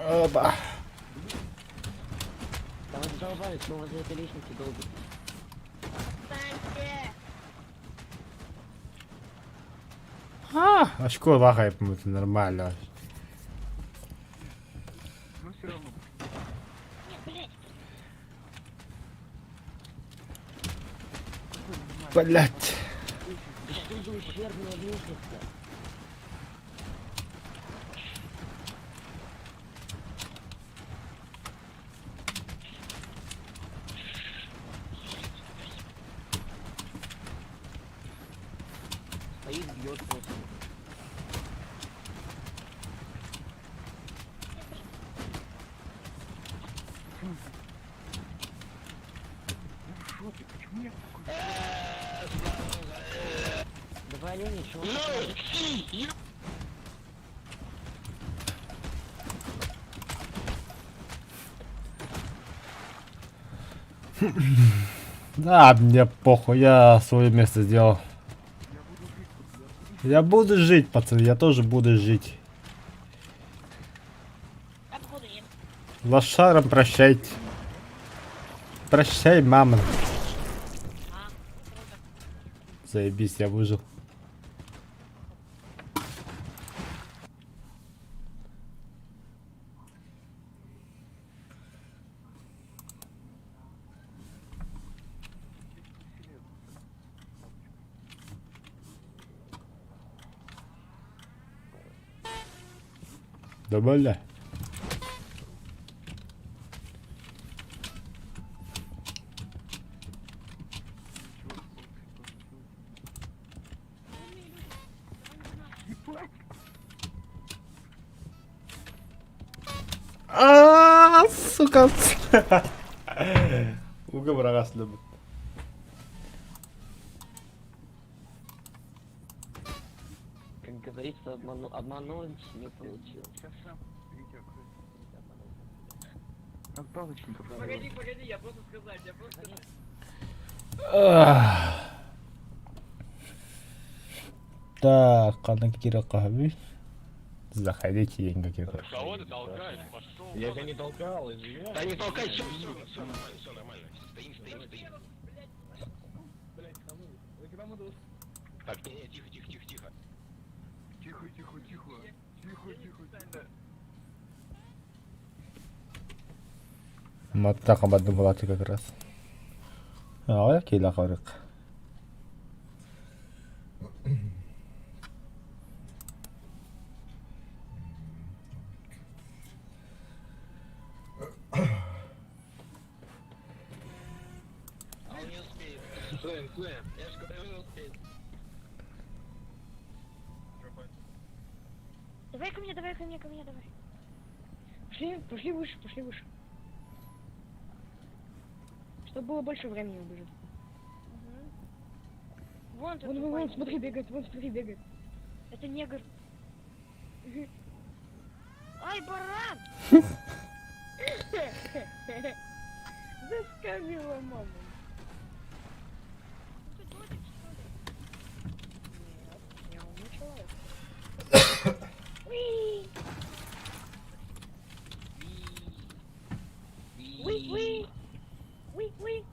Опа. Да вы задолбались, что вы за этой лестнице долбите. А, очко лахай, это нормально. Блять. Да что за ущербная лестница? Стоит, бьет просто. Давай, Леня, чего? Да, мне похуй, я свое место сделал. Я буду жить, пацаны, я тоже буду жить. Лошарам прощайте. Прощай, мама. Заебись, я выжил. Да бля. А, сука. Уга бырагас любит. Как говорится, обмануть не получилось. Погоди, погоди, я просто сказать, я просто... Так, қандай керек қаби? Заходите, деньги керек. Кого ты толкаешь? Пошел. Я тебя не толкал, извиняюсь. Да не толкай, все, все, все нормально, все нормально. Стоим, стоим, стоим. Так, не, не, тихо, тихо, тихо, тихо. Тихо, тихо, тихо. Тихо, тихо, тихо. Матта қабатты болады как раз. А, келе қарық. А он не успеет. Слэм, слэм. Я же говорю, он не успеет. Давай ко мне, давай ко мне, ко мне, давай. Пошли, пошли выше, пошли выше. Чтобы было больше времени убежать. Вон, вон, вон, вон, смотри, бегает, вон, смотри, бегает. Это негр. Ай, баран! Заскамила маму. Уи. Уи, уи. Уи, уи.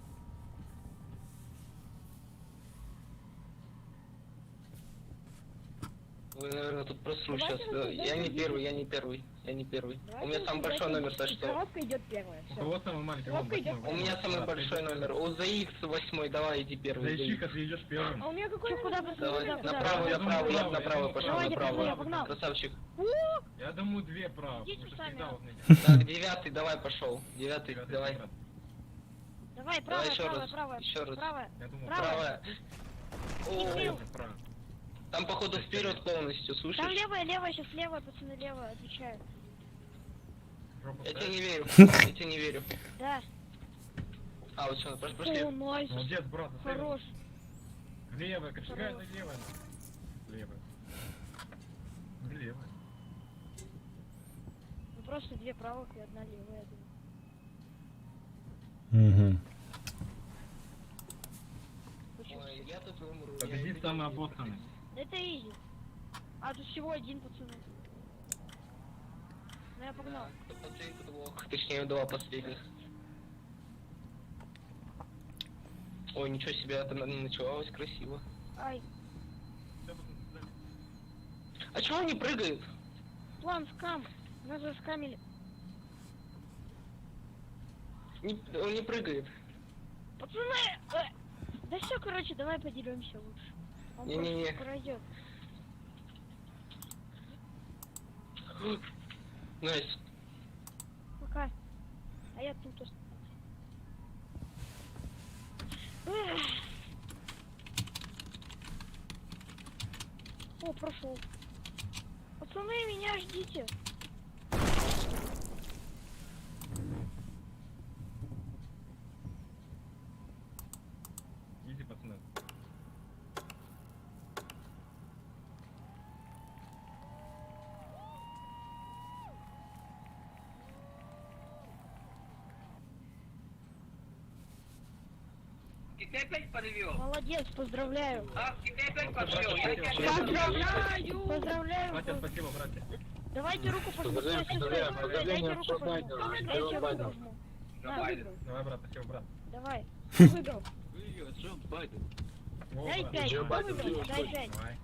Вы, наверное, тут просру Давайте сейчас. Я не рассуждать первый, я не первый, я не первый. Давайте У меня самый большой рассуждать номер, так логически. что... Коробка идет первая. У Всё. кого самый маленький? Вон, Коробка идет восьмой. У меня самый Да, большой ты- номер. У ZX восьмой, давай, иди первый. Зайчика, ZX. ты идешь первым. А у меня какой Чё, номер? куда, Куда, пацаны, Давай, куда, куда? направо, Я направо, думаю, я право, направо я пошел, Давайте, пацаны, я направо. погнал. Красавчик. Я думаю, две право, Идите потому что сами. всегда вот на них. Так, девятый, давай пошел. Девятый, Девятый, давай. брат. Давай, Давай правая, еще правая, раз, правая. еще раз. Правая. Я думаю, Правая. Правая. О, Дебил. право. там походу вперед полностью, Там слышишь? левая, левая, сейчас левая, пацаны, левая, отвечаю. Жопу Я тебе ставь. не верю, я тебе не верю. Да. А, вот все, пошли. О, nice. Молодец, брат, засейвил. Хорош. Левая, кочергая Хорош. левая. Левая. Левая. Ну просто две правых и одна левая, я думаю. Угу. Почему? Ой, я тут умру. я Победит не самый буду обоссанный. Да это easy. А тут всего один, пацаны. Ну я погнал. Да, кто последний, тот лох. Точнее, два последних. Ой, ничего себе, это началось красиво. Ай, А чего они прыгают? план scam. Нас заскамили. Не, он не прыгает. Пацаны! Да все, короче, давай поделимся лучше. Он Не-не-не. просто пройдет. Nice. Пока. А я тут остался. Эх. О, прошел. Пацаны, меня ждите. Иди, пацаны. Тебя опять подвел. Молодец, поздравляю. А, тебя опять подвел. Я тебя Поздравляю! Поздравляю! Батя, спасибо, братья. Давайте руку пожму. Стой, стой, стой. Дайте руку пожму. Дайте руку пожму. На, Давай, брат, спасибо, брат. давай. Выиграл. О, Дай брат. пять. Кто выиграл? Дай пять. Давай.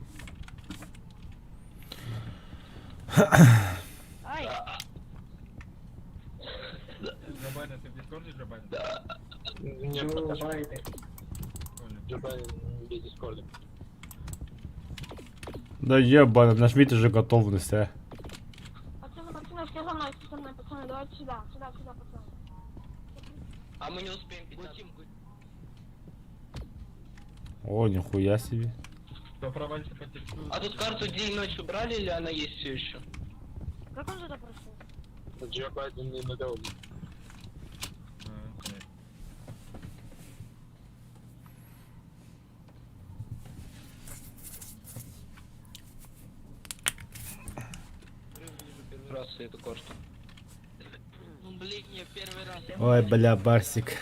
Ай, Джо Байден, ты в Дискорде, Джо Байден? Да. Джо Байден. Да ебано, нажмите же готовность, а. пацаны, пацаны, все за мной, все за мной, пацаны, давайте сюда, сюда, сюда, пацаны. А мы не успеем 15. О, нихуя себе. Кто провалится по тексту? А тут карту день и ночь убрали или она есть все еще? Как он туда прошел? А, понятно. Вижу первый раз эту карту. Ну блин, я первый раз. Ой, бля, Барсик.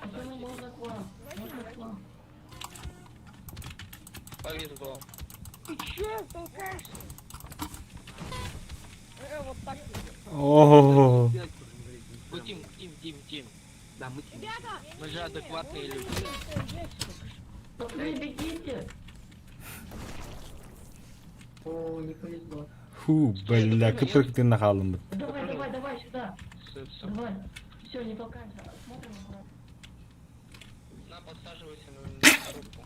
Пацаны, можно к вам? Можно к вам? Повезло. Ты че толкаешься? Вот так. О, Ну, Тим, Тим, Тим, Тим. Да, мы Тим. Ребята! Мы же адекватные люди. Пацаны, бегите! О, не повезло. Фу, бля, кыпырк ты нахалым. Давай, давай, давай, сюда. Все, все. Давай. Все, не толкаемся. Смотрим аккуратно. На, подсаживайся на коробку.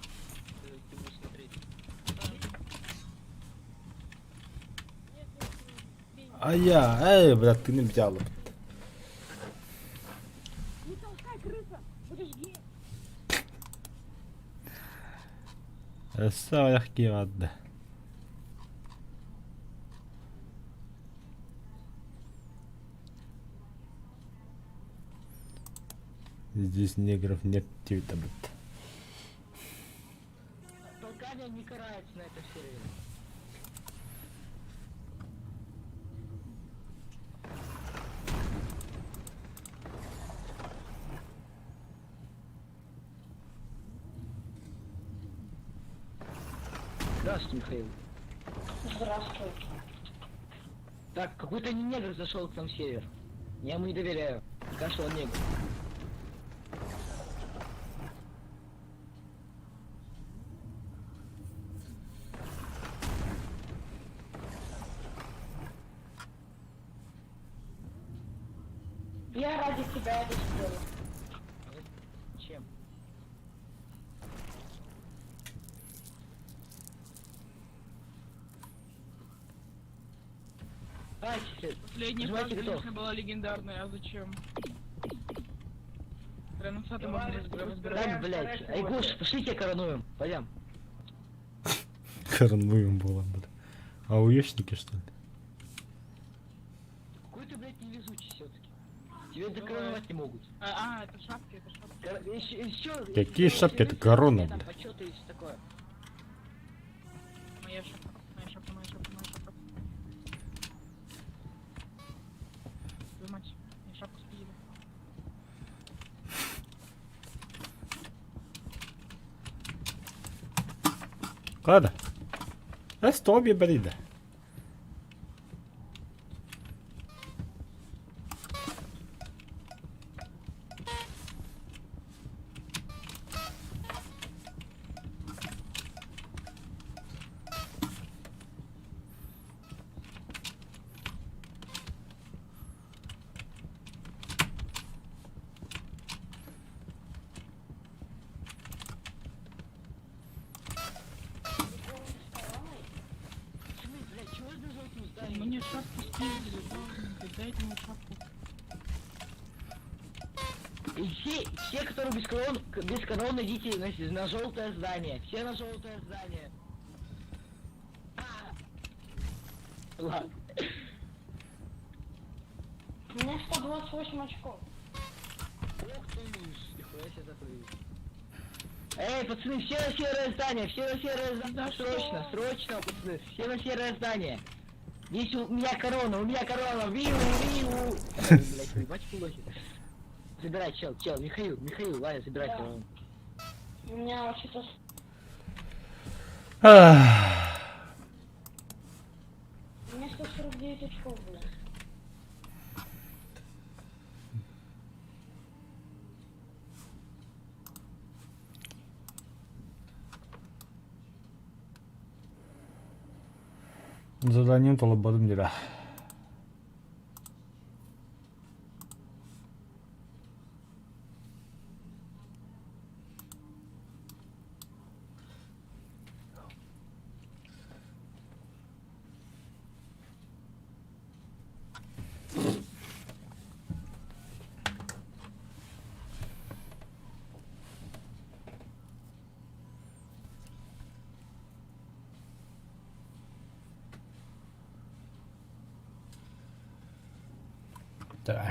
Ты будешь смотреть. А я, эй, бля, ты не взял. Не толкай, крыса! Будешь геем. Өссө ладно. Здесь негров нет, тебе блядь. Толкание не карается на этом сервере. Здравствуйте, Михаил. Здравствуй. Так, какой-то негр зашел к нам в север. Я ему не доверяю. Кажется, он негр. Я ради тебя это сделала. Чем? Давайте, Последняя Нажимайте фраза, готов. конечно, была легендарная, а зачем? Реносата можно разбирать. Так, блядь. Айгуш, пошли тебя коронуем. Пойдем. Коронуем было, бля. А уешники, что ли? Какой ты, блядь, невезучий все-таки. Тебя докороновать не могут. А, а, это шапки, это шапки. Еще, Какие шапки? Это корона, Там бля. почеты и все такое. Моя шапка, моя шапка, моя шапка, моя шапка. Твою мать, мне шапку спиздили. Ладно. А стоп, брида. Пацаны, блядь, чего вы желтым зданием? Мне шапку спиздили, ёбаный, дайте мне шапку. И все, все, которые без корон, без короны, идите на, на желтое здание. Все на желтое здание. А! Ладно. У меня 128 очков. Ох ты ж, нихуя себе такой. Эй, пацаны, все на серое здание, все на серое здание. Срочно, срочно, пацаны, все на серое здание. Здесь у меня корона, у меня корона, виу, виу. Ой, Блять, ебать лохи. Забирай, чел, чел, Михаил, Михаил, Ваня, забирай Да. корону. У меня вообще-то У меня 149 очков было. Заданием толободым дела.